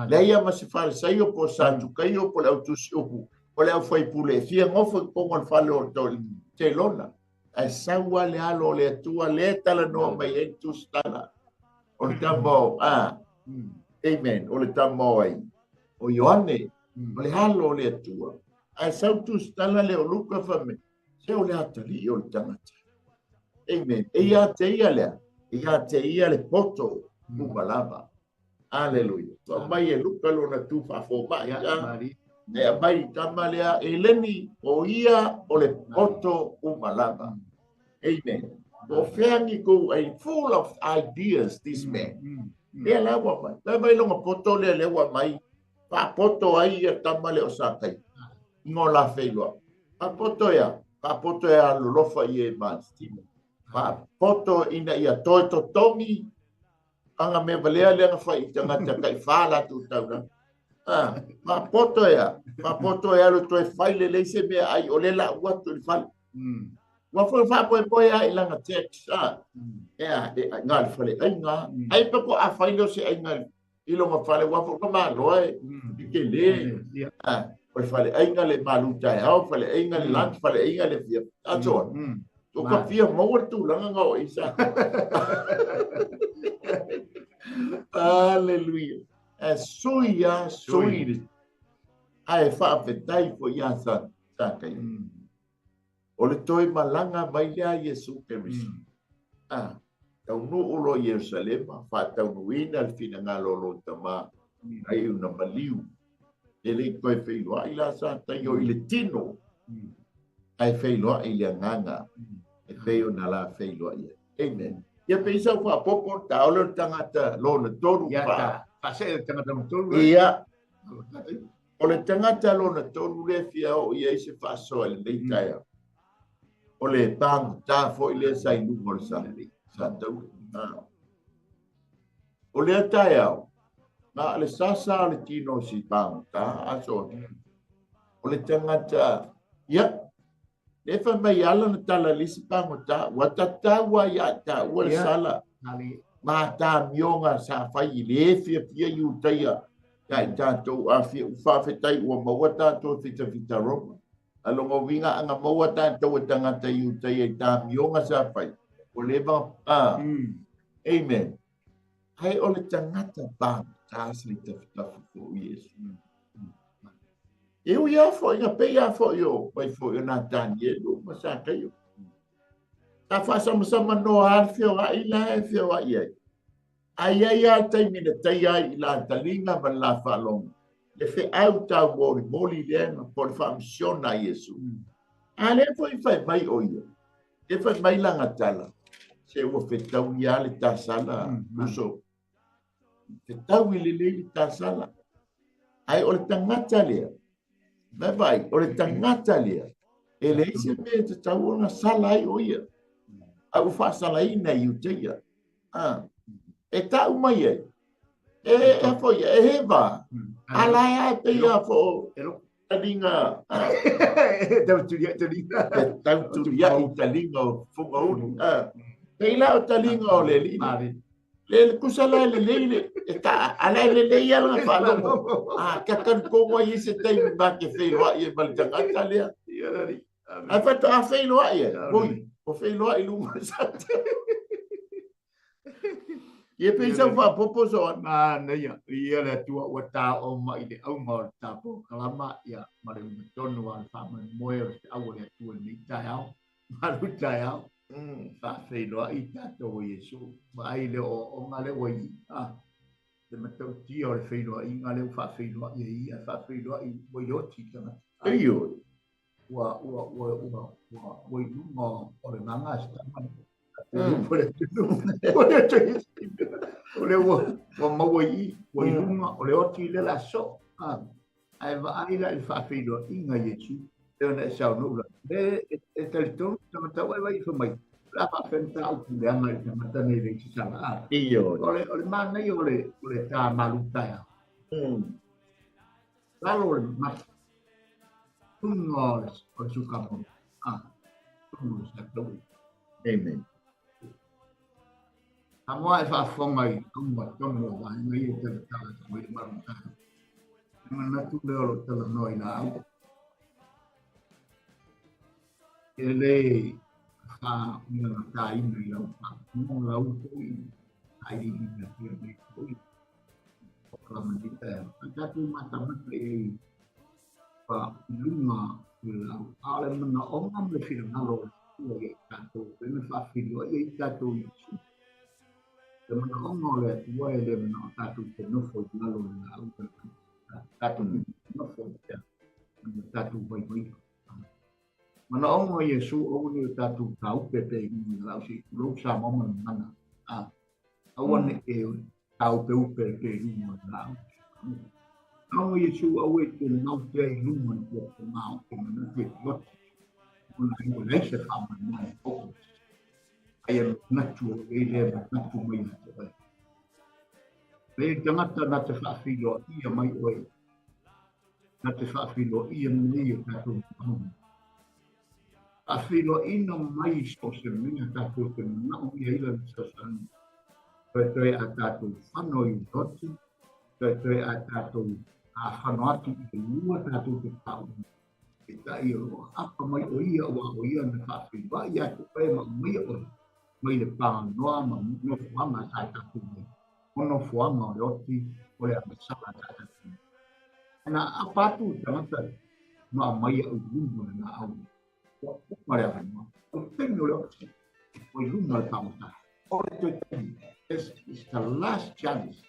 Leai ma se Farisaio po Satukaio po le autusi upu po le aufaipule e fia gofo i kogo le fale o le telona. Ae saua le alo o le Atua le talanoa mai ai tusitala. O le tama o Amen. O le tama o ai. O Ioane. O le alo o le Atua. Ae sau tusitala le o Luka fame. Se o le atali o le tangata. Amen. E ia te ia lea. E ia te ia le poto umalava. Hallelujah. Tua mai e Luka lona tu whaafo mai. E mai tama lea e leni o ia o le poto umalava. Amen. O wheangi kou a full of ideas this man. Lea la ua mai. La mai longa poto lea lea ua mai. Whaapoto ai ia tama le o sakai. Ngo la wheiloa. Whaapoto ia. Whaapoto ia lolofa i e mātitima. Whaapoto ina ia toi totongi. Anga me valea lea nga whai i tangata kai whāla tu taura. Whaapoto ia. Whaapoto ia lo toi whaile leise mea ai o le la uatu i whale. Ua foi whaapoepoe a i langa tax. Ea, ngā le whale ai ngā. Ai peko a whaile o se ai ngā i longa whale ua foi ka māloa e. I ke le. O le whale ai ngā le maluta e hao, whale ai ngā le lunch, whale ai ngā le fia. Atoa. O ka fia maua tūlanga ngā o isa. Hallelujah. E sui a sui. Ai whaafetai fo ia sa kai. O le toi malanga mai lea Iesu Keriso. Taunuu lo Ierusalema, whaataunuina le finangalo lo tama, ai una maliu. E le koe wheiloa i la sa taio i le tino. Ae feiloai i le Agaga e pei ona la feiloai ai. Amen. Ia pei sa faapopo taole o le tagata lona tolu. Ia ta faasee le tagata lona tolu. Ia, o le tagata lona tolu lea fia oo i ai se faasoa i lenei taeao. O le pagota foi lea sa i luga o le sa taua. O lea taeao, na o le sasa o le tino o si pagota, aso. O le tagata, ia, le fai mai ala na tala lisi pagota, ua tatau ai ia taua le sala. Ma tāmioga sa fai i le fiafia i utaia ia i tātou a fia uwhawhetai ua maua tātou fitafita Roma. A longa winga anga maua tātou e tangata i utaia i tāmioga sa fai. O le va, Amen. Hei o le tangata pāngata sa i tafutafu fo Iesu. E ui a foi nga pei a foi o mai foi o nā Danielu ma sa kaio. Ta whaasamasama no a whio a ila e whio a iai. Ai ai a taimi na tai ai i la talinga ma la whaalonga. Le whe au tau mori moli lea nga po le whaamisiona Iesu. A le foi whai mai o ia. E whai mai langa tala. Se ua whetau ia le tasala. Uso. Whetau i le lei le tasala. Ai o le tangata lea. Mai vai, o le tangata lea. E le isi mea te tau ona sala ai o ia. A u whaasalaina i uteia. E tau mai ai. E foi, e hewa. Ala e ai pe ia fo talinga. Tau turia talinga. E tau turia i talinga o funga ulu. Pei la o talinga o le lina. Le kusa la le le e ta ala le le ia la whaalongo. Kia tanu kongo ai se taimi ma ke wheiloa i e mali tangata lea. Ai whato a wheiloa i e. Oi, o wheiloa i lunga sa te. Ia pei sau whaapopo so ana. Ma nei ia le atua ua tā o mai le aunga o le tāpo kalama ia ma le unga tonu a le whaamoemoe o le au o le atua nei taeao. Malu taeao. Whaawheiloa i tātou o Iesu. Ma ai le o ngā le ua i. Te matautia o le wheiloa i ngā leo whaawheiloa i ia whaawheiloa i ua i oti tangata. Eio. Ua ua ua ua ua ua i lunga o le nganga se tama. O le tunu. O le tunu. O le ua ua maua i ua i lunga o le oti le la so. Ai vaai la i whaawheiloa i ngā Iesu. E ona e sau nuu la. E talitonu tangata wai wai wha mai. La whaawhenta au puleanga i tangata nei le isi sala. Iyo. O le mana i o le tā malutaia. Lalo o le mata. Tunga o le sukamono. Tunga o le sakaui. Amen. Samoa e whaafonga i tunga tonu o waenga i o te tala te wai marutaia. E manatu lea o lo tala noa i la au. E le wha unga tāina i lau wha. Lau toi, ai i ngā pia nei toi. O kalamani e. A tātou matamata e wha lunga i lau. A le mana onga me whira ngalo o tua i tātou. E me whawhiroa i tātou i su. Te mana onga o le atua e le mana o tātou te nofo i ngalo i lau. Tātou te nofo i te tātou vai vai. Mana onga Iesu o ni o tātou taupe pe i lau si lou sa mama mana. Aua ne e taupe upe pe i lunga lau. Aua Iesu au e te nau te i lunga ni kua te ngā o te mana te lote. Ona i o leise wha mai o. Ai e natu o e le natu mai na te vai. Le tangata na te whaawhiloa ia mai oe. Na te whaawhiloa ia mai o tātou maunga. Whaawhiloa ina mai so se mea tātou te manao ia ila le sasani. Toe toe a tātou whano i roti, toe toe a tātou a whano atu i te lua tātou te pau. E tai o apa mai o ia o o ia na whaawhiloa ia te oe ma mai oe. Mai le pānoa ma nofoanga sa tātou mai. Ono fuanga o le oti o le amasala sa tātou mai. Na apa atu tangata ma mai au lunga na au. O le awhanua. O tēnei o le oti. O i lunga le pāmata. O le toe taimi. This is the last chance.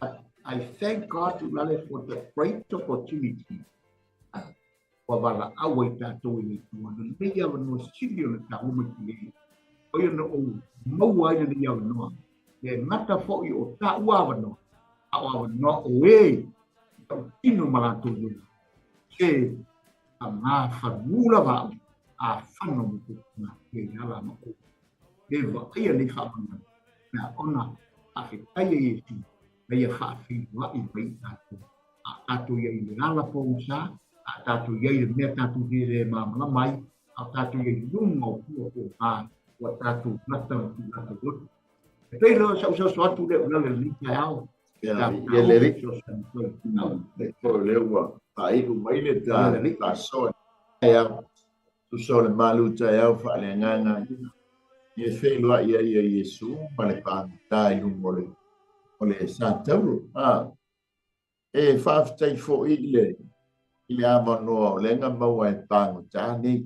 But I thank God to Lale for the great opportunity. Ua valaau ai tatou i le Atua lenei avanoa sili ona taua ma tele. O ia na ou maua ai lenei avanoa, le gata foi o taua avanoa, a o avanoa o e tautino ma latou lima. Se pagafalu lava au, a fano ma tupuna e ala ma ou. Le vaaia nei faamanuiaga, mea ona faafetai e Iesu, na ia faafeiloai mai i tatou. A tatou i ai i le ala pogisa, a tatou i ai i le mea tatou te le malamalama ai, a tatou i ai i luga o pua pogā, ua tatou lata ma tulaga loto. E pei loa sa usoso atu le ulale lenei taeao. Ia le o lea ua faailu mai le ta faasoa taeao. Tusa o le malu taeao faaleagaga ia feiloai ai ia Iesu ma le pagota i luga o le satauro. E faafetai foi i le avanoa o lea na maua e pagota nei.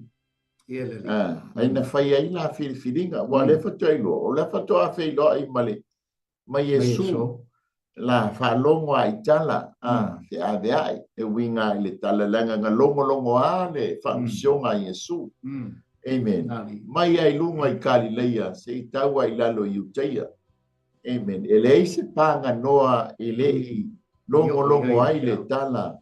Ai na fai ai la filifiliga, ua lea faatoa iloa, o lea faatoa feiloai ma le ma Iesu la faalogo a i tala feaveai e uiga i le tala leaga na logologo a le faamusioga a Iesu. Amen. Mai ai luga i Kalileia se i tau ai lalo i Iutaia. Amen. E leai se paganoa e le i logologo ai le tala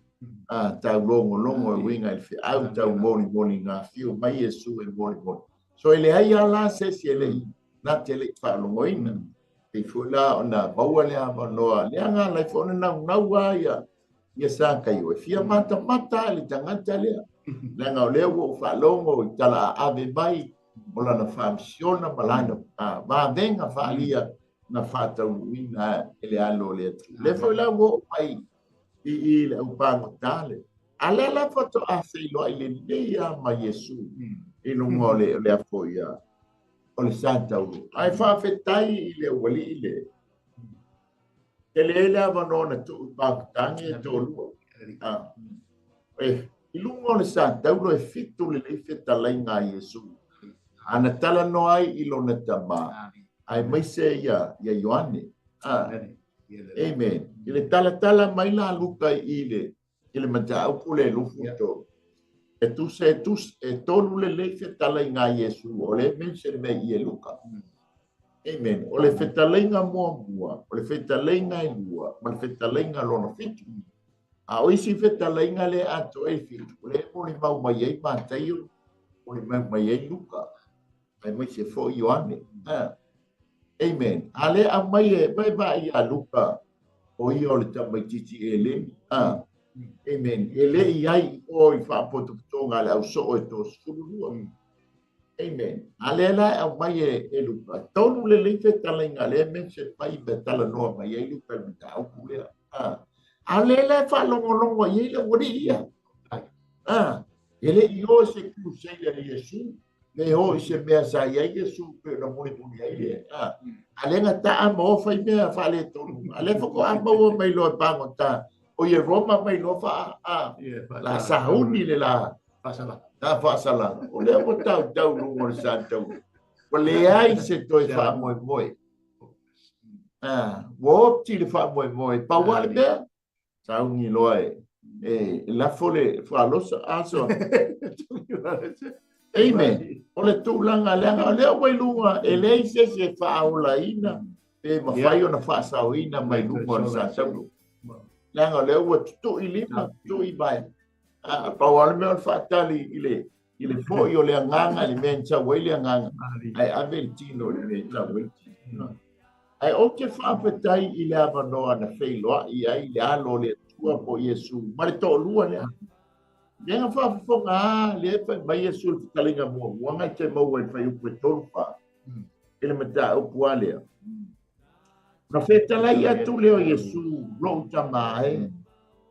tau logologo e uiga i le feau tau molimoli ngā fiu mai Iesu e molimoli. So e leai a la se isi e le i na te le i faalogoina. E foi la ona maua le avanoa leaga lai foi ona naunau a ia sa kai o e fia matamata le tagata lea. Leaga o lea ua ou faalogo i tala aave mai o lana faamisiona ma lana vavega faalia na faataunuuina e le alo o le Atua. Lea foi la ua oo mai i le aupagota le. A lea la faatoa feiloai lenei a ma Iesu i luga o le afo ia o le satauro. Ae faafetai i le aualii le. E le le avanoa na tuu i pagotagi e toalua. I luga o le satauro e 7 lelei fetalaiga a Iesu. Ana talanoa ai i lona tama, ae maise ia Ioane. Amen. I le talatala mai la Luka i le mataupu le lufu tolu. E tusa e tolu lelei fetalaiga a Iesu, o le mention mai i e Luka. Amen. O le fetalaiga muamua, o le fetalaiga e lua, ma le fetalaiga lona 7. A o isi fetalaiga le atoa e 7, o le molimau mai ai Mataio, molimau mai ai Luka, ai mai se foi Ioane. Amen. A le aumai e mai vai ia Luka, o ia o le tamaitiiti eleni. Amen. E le i ai o i faapotopotoga le ausoo e 32. Amen. A le la aumai e Luka. Tolu lelei fetalaiga le mention mai me talanoa mai ai Luka i mataupu lea. A le la faalogologo ai le aualii ia. E le i o se crusade a Iesu, le o i se mea sa i ai Iesu pe na mulimuli ai le. A le na taa ma o fai mea faaletonu. A le faatoa maua mai loa e pagota. O ia Roma mai loa faa la sauni le la faasalaga. O lea ua tautau luga o le satauro. Ua leai se toe faamoemoe. Ua oti le faamoemoe. Pau lava le mea, sauni loa e lafo le faalosa aso. Amen. O le tulaga leaga o lea ua i luga e leai se isi e faaolaina pe mafai ona faasaoina mai luga o le satauro. Leaga o lea ua tutui lima, tutui mai. Pau lava le mea o le faatali i le foi o le agaga, i le mea e sau ai le agaga, ae ave le tino i le mea e sau ai le tino. Ae ou te faafetai i le avanoa na feiloai ai le alo o le Atua po o Iesu ma le toalua lea. Lea na faafofoga lea fai mai Iesu le fetalaiga muamua ngai te maua i le fuaiupu e 3-4 i le mataupu a lea. Na fetalai atu lea o Iesu lou tama e,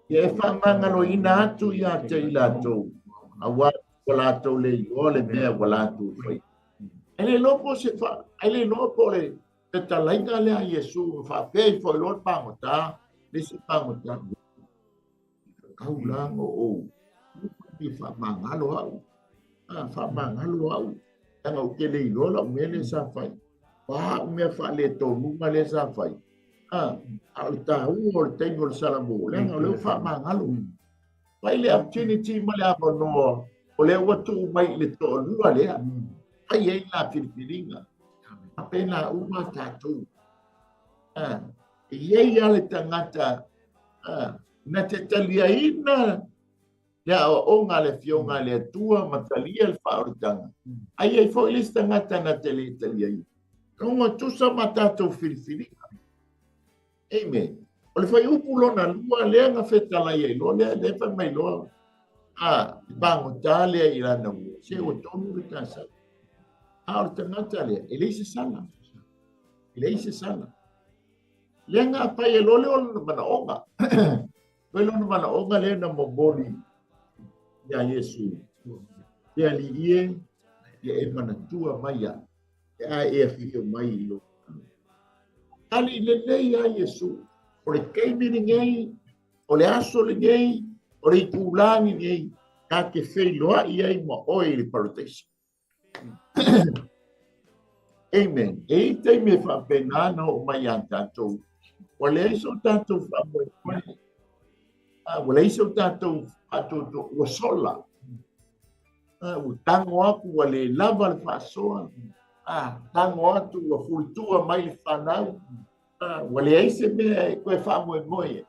ia e faamagaloina atu ia te i latou, aua ua latou le iloa le mea ua latou fai. Ai le iloa po se fa, ai le iloa po le fetalaiga lea a Iesu faapea i foi loa le pagota, le se pagota. Kau la ngo ou, i faamagalo au. Faamagalo au. Leaga ou te le iloa lau mea lea sa fai. Pa au mea faaletonuma lea sa fai. A o le taua o le taimi o le Salamo, leaga o lea ua faamagalo. Fai le opportunity ma le avanoa o lea ua tuu mai i le toalua lea. Fai ai la filifiliga. Faapena uma tatou. E i ai lava le tagata na te taliaina le aoaoga a le Afioga a le Atua ma talia le faaolataga, ae i ai foi le isi tagata na te le taliaina. Logo tusa ma tatou filifiliga. Amen. O le fuaiupu lona lua lea na fetalai ai loa lea, lea fai mai loa, a, le pagota lea i lana ua, se ua tonu le tasau. A o le tagata lea, e leai se sala. E leai se sala. Lea na apai ai loa lea o lona manaoga. Foi lona manaoga lea na momoli iā Iesu. Le Alii e, ia e manatua mai au, pe a e afifio mai i lou Malo. Tali lelei lava Iesu, o le taimi lenei, o le aso lenei, o le itulā lenei, ta te feiloai ai ma oe i le Paradise. Amen. E i taimi e faapena na oo mai ia tatou. Ua leai so tatou faamoemoe. Ua leai so tatou faatuatua. Ua sola. Ua tago atu ua le lava le faasoa. Tago atu ua fulitua mai le fanau. Ua leai se mea e toe faamoemoe ai.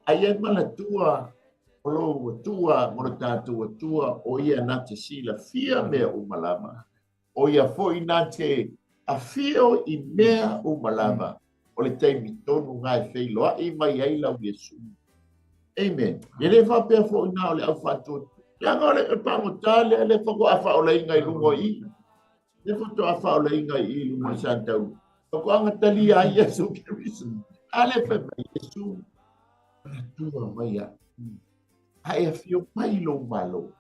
Ae ia manatua o lou Atua ma lo tatou Atua, o ia na te silafia mea uma lava. O ia foi na te afio i mea uma lava. O le taimi tonu na e feiloai mai ai lau Iesu. Amen. E le faapea foi na o le au faatuatua. Leaga o le pagota lea le faatoa faaolaina i luga o i. Le faatoa faaolaina i luga o le satauru. Faatoaga talia ai Iesu Keriso. A le fai mai Iesu, manatua mai au. A e afio mai lou Malo,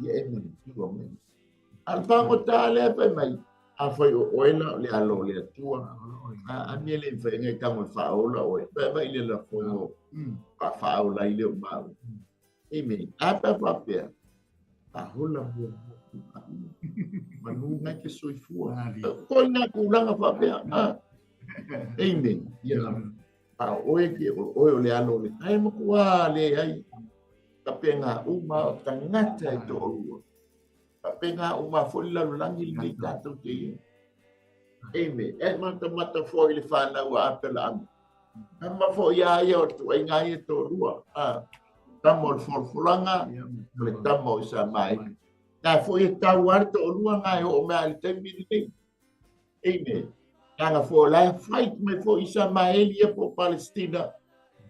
ia e manatua mai. A le pagota lea fai mai, afai o oe la o le alo o le Atua, a mea le mafai ai tago e faaola oe, fai mai le lafoga faafaaola ai lea o maua. Amen. A pe faapea, faaola muamua manu ngai te soifua. Koi ngā tūlanga faapea. Amen. Ia, a oe ke o oe o le alo o le ae matua le ai. Ka penga uma o tagata e toalua. Ka penga uma foi le lalolagi lenei tatou te i ai. Amen. E matamata foi le whanau a Apela'ama. Tama foi a ia o tuaiga ia toalua. Tama o le folafolaga, o le tama o Isamaeli. Nā foi e tau a le toalua ngā e oo mea i le taimi lenei. Amen. Leaga foi o la e fight mai foi Isamaeli ia po o Palestina.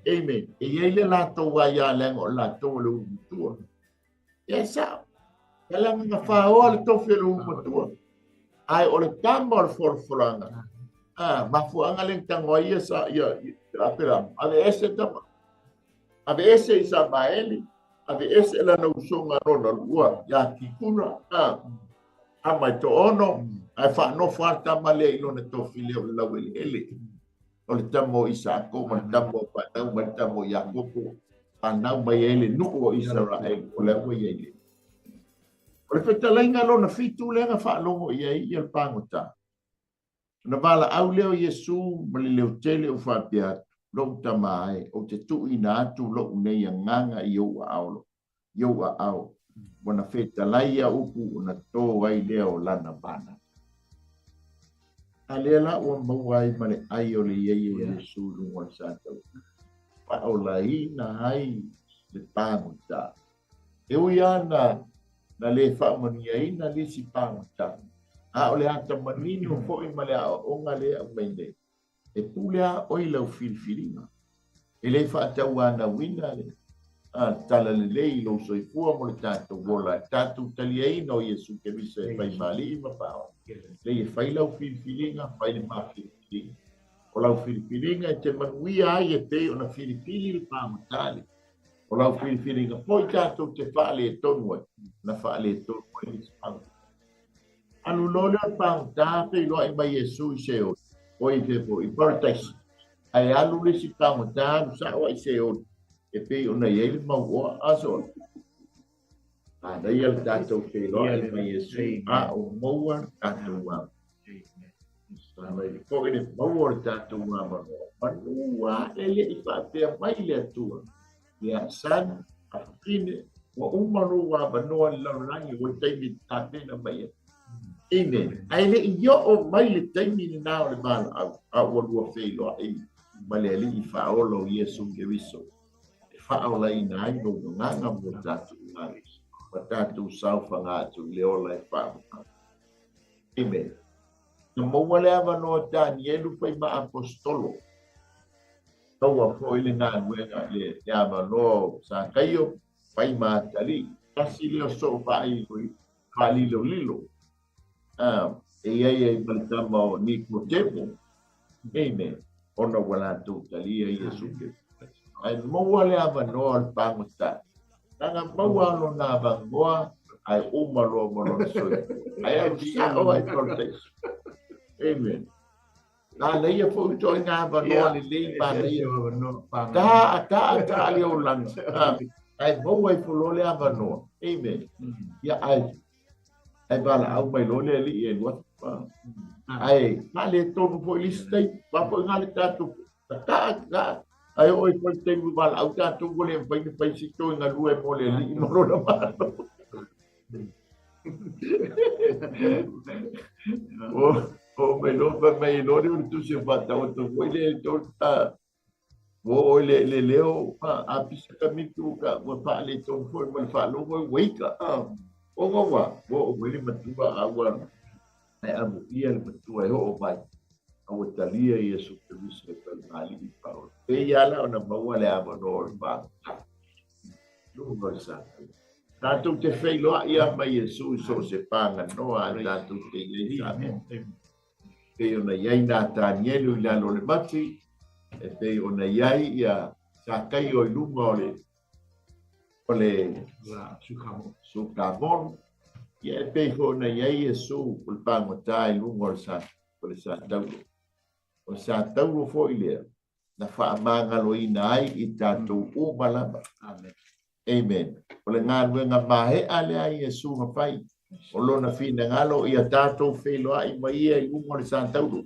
Amen. E i ai le latou aia leaga o latou o le ulu matua. Ia sao. E leaga na whaoa le tofi o le ulu matua. Ae o le tama o le folafolaga. Mafuaaga lea na tago ai ia sa ia Apelama. Ave ese tama. Ave ese Isamaeli. Ave ese lana usoga lona lua ia Kikura. Tama e toaono. Ae faanofo lava le tama lea i lona tofi lea o le laueleele. O le tama o Isaako ma le tama o fanau ma le tama o Iakopo. Fanau mai ai le nuu o Isaraelu, o lea ua i ai nei. O le fetalaiga lona fitu lea na faalogo i ai ia le pagota. Ona valaau lea o Iesu ma le leotele o faapea atu, Lou tama e, ou te tuuina atu lou nei agaga i ou aao, i ou aao. Ua na fetalai ia upu ona tō ai lea o lana vala. A lea la ua maua ai ma le ai o le iai o Iesu i luga o le sataua. Faaolaina ai le pagota. E ui lava na, na le faamanuiaina nisi pagota, a o le ata manino foi ma le aoaoga lea e aumai nei, e pule lava oe i lau filifiliga. E le faatauanauina le talalelei i lou soifua mo le tatou ola, le tatou taliaina o Iesu Keriso e fai ma Alii ma Paola. Lei e fai lau filifiliga, fai le ma filifiliga. O lau filifiliga e te manuia ai e pei ona filifili le pagota lea. O lau filifiliga foi tatou te faaletonu ai, na faaletonu ai le isi pagota. Alu loa lea o le pagota feiloai mai Iesu i Seoli, oi i fea foi, i Paradise. Ae alu le isi pagota alu sao ai i Seoli, e pei ona i ai le mauoa aso. Manaia le tatou feiloai mai Iesu, a o maua le tatou avanoa. Manaia foi le maua o le tatou avanoa. Manu ae le i faapea mai le Atua, ia son, Fine, ua uma lou avanoa i le lalolagi ua taimi e tapena mai ai. Amen. Ae le i oo mai le taimi lena o le valaau, a ua lua feiloai ma le Alii Faaola o Iesu Keriso e faaolaina ai lou agaga mo tatou galu ma tatou saofaga atu i le ola e faavavau. Amen. Na maua le avanoa Tanielu fai ma Aposetolo. Maua foi le galuega le avanoa o Sakaio fai ma atalii. Tasi lea o soo faalilolilo e i ai ai ma le tama o Nikotemo. Amen. Ona ua latou talia Iesu Keriso. Ae maua le avanoa o le pagota. Leaga maua lona avanoa ae uma loa ma lona soifua. Ae alu sao ai parataiso. Amen. Manaia foi ituaiga avanoa lelei manaia. Ta ta ta le olaga. Ae maua ifo loa le avanoa. Amen. Ia ae ae valaau mai loa le alii e alu atu. Ae faaletonu foi le isi taimi. Aua foi na le tatou ta ta ae oo ai foi le taimi valaau tatou ua le mafai ona fai se toe galue mo le alii ma lona malo. O mai loa fai mai loa le o le tusi o faataoto foi le ua oo i le leo a pisa ka mitu ka ua faaletonu foi ma le faalogo e ua ika. Ona ua oo mai le matua a ua ae amuia le matua e oo mai a ua talia Iesu Keriso e faimali'i Paolo. Pei lava la ona maua le avanoa o le pagota. Luga o le Satani. Tatou te feiloai lava ma Iesu i so o se paganoa a tatou te i ai Samoa. Pei ona i ai nā Tanielu i lalo o le mati, e pei ona i ai ia Sakaio i luga o le o le Sukamon. Ia e pei foi ona i ai Iesu o le pagota i luga o le sa o le Satauro. O le Satauro foi lea na faamagaloina ai i tatou uma lava. Amen. Amen. O le galuega maea lea a Iesu na fai. O lona finagalo ia tatou feiloai ma ia i luga o le satauro.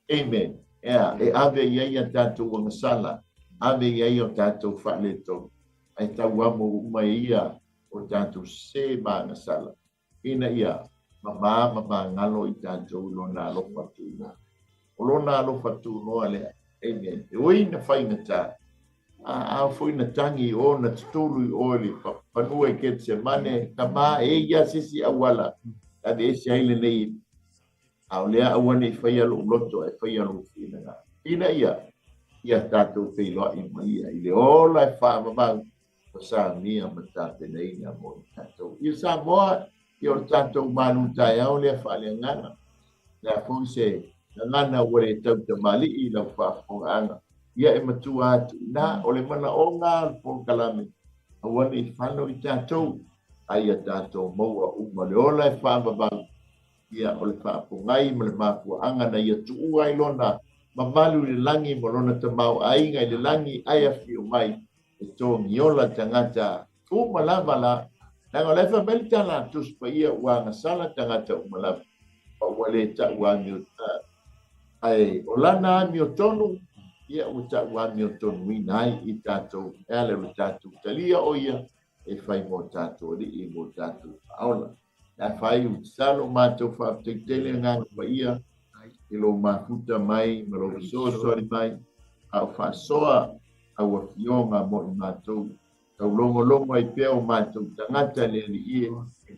Amen. Ea, e ave i ai a tatou agasala, ave i ai o tatou faaletonu, ae tauamo uma e ia o tatou sese ma agasala, ina ia mamā ma magalo i tatou i lona alofa tunoa. O lona alofa tunoa lea. Amen. E ui na faigata, a ao foi na tagi i o, na tutulu i o i le fanua i Ketsemane, tama e ia se isi auala, ave ese ai lenei A o lea aua ne i faia lou loto ae faia lou finagalo. Ina ia, ia tatou feiloai ma ia i le ola e faavavau ua saunia ma tapenaina mo i tatou. Ia Samoa, ia o le tatou malu taeao lea faaleagaga. Le a foi se gagana ua le tautamalii i lau faafofogaaga. Ia e matua atu i ina, o le manaoga o le polokalame, aua ne i fano i tatou, a ia tatou maua uma le ola e faavavau Ia, o le faapogai ma le mafuaaga na ia tuua ai lona mamalu i le lagi ma lona tamaoaiga i le lagi ae afio mai e togiola tagata uma lava la. Leaga o la e fai mai le tala a Tusi Paia ua agasala tagata uma lava, ma ua le tau amio ae o lana amiotonu, ia ua tau amiotonuina ai i tatou e ala i lo tatou talia o ia e fai mo tatou alii mo tatou faaola. Ae fai u tatalo matou faafetai tele Agaga Paia i lou mafuta mai ma lou fesoasoani mai a o faasoa au afioga mo i matou. Taulogologo ai pea o matou tagata le Alii e,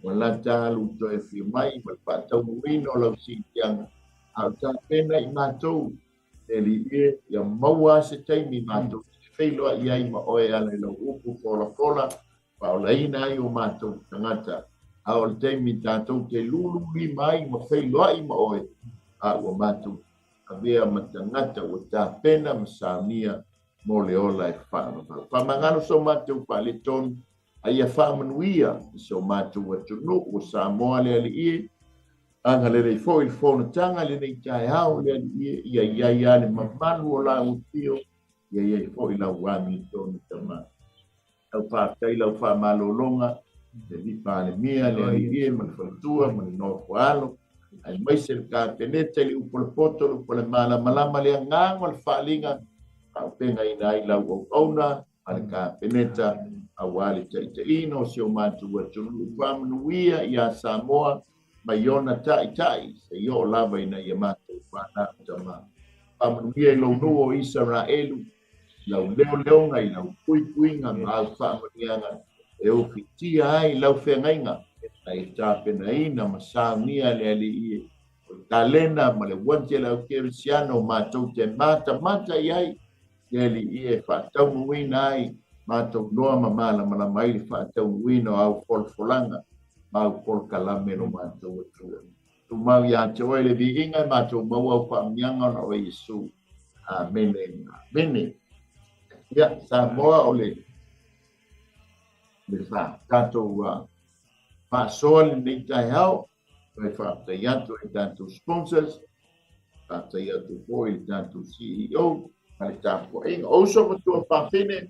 ua lata alu toe afio mai ma le faataunuuina o lau siitiaga, a o tapena i matou le Alii e, ia maua se taimi matou te feiloai ai ma oe e ala i lau upu folafola faaolaina ai o matou tagata, a o le taimi tatou te lululima ai ma feiloai ma oe, a ua matou avea ma tagata ua tapena ma saunia mo le ola e faavavau. Faamagalo so matou faaletonu, a ia faamanuia i so matou atunuu o Samoa le Alii e, agalelei foi i le fonotaga i lenei taeao le Alii e, ia i ai lava le mamalu o lau afio, ia i ai foi lau amiotonu tama. Lau faafetai lau faamalologa le Alii Palemia, le Alii e ma le faletua ma le nofo alo, aemaise le Kapeneta i le upu a le poto, le upu a le malamalama, le agaga o le faaaliga, faaaupegaina ai lau auauna, Ma le Kapeneta auā le taitaiina o si o matou atunuu. Faamanuia iā Samoa mai ona ta'ita'i seia oo lava ina ia matou fanau tama. Faamanuia i lou nuu o Isaraelu, i lau leoleoga, i lau puipuiga ma au faamanuiaga e ofitia ai lau feagaiga na e tapenaina ma saunia e le Alii e. O le kalena ma le uati a le au kerisiano matou te matamata i ai, le Alii e faataunuuina ai matou loa ma malamalama ai le faataunuuina o au folafolaga ma au polokalame lo matou Atua. Tumau ia te oe le viiga e matou maua au faamanuiaga ona o Iesu. Amene. Amene. Ia, Samoa o le le tatou faasoa lenei taeao. Toe faafetai atu i tatou sponsors, faafetai atu foi i le tatou CEO ma le tapuaiga. O uso ma tuafafine,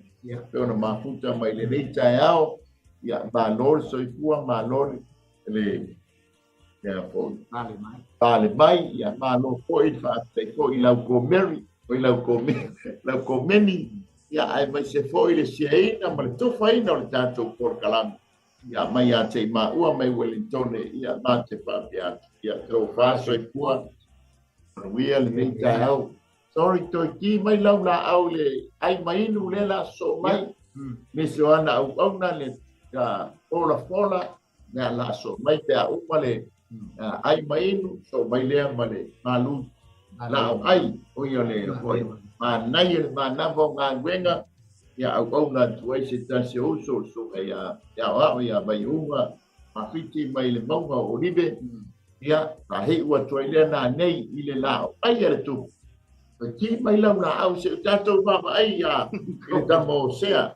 pe ona mafuta mai lenei taeao, ia malo le soifua, malo le lea foi pale mai. Pale mai, ia malo foi le faafetai foi i lau komeri, o i lau komeni, lau komeni, ia aemaise foi le siaina ma le tufaina o le tatou polokalame. Ia mai ia te i maua mai Wellingtone, ia ma te faapea atu. Ia tau soifua, manuia lenei taeao. Sorry, toe ki mai lau laau le ai mainu le la so mai. Nisi o ana auauna le fola fola, lea la so mai pe a uma le ai mainu, so mai lea ma le malu. Laau ai, o ia le foi. Manai le manava o galuega, ia auauna atu ai se tasi o uso, susuga ia Aoao ia Vaiuga, mafiti mai le mauga o Olive, ia faaiu atu ai lea nanei i le laau ai a le tupu. Ki mai lau laau se o tatou vaavaai ia i le tama o Sea.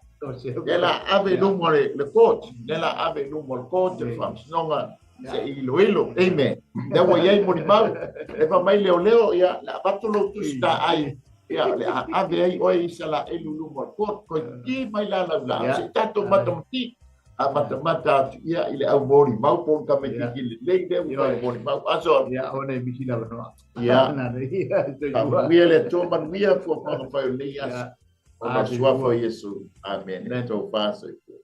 Le la ave i luma le court, le la ave i luma le court, le faamasinoga se i iloilo. Amen. Lea ua i ai molimau, e fai mai leoleo, ia le avatu lou tusi taai, ia le a ave ai oe Isaraelu i luma o le court, toe ki mai la lau laau se i tatou matamati. A matamata atu ia i le au molimau po o le tamaitiiti lelei lea ua fai molimau. Aso. Ia, ona e misi lava noa. Ia. Faamanuia le Atua, manuia fuafuaga fai o lenei aso. Ona o le suafa o Iesu. Amene. Tofa soifua.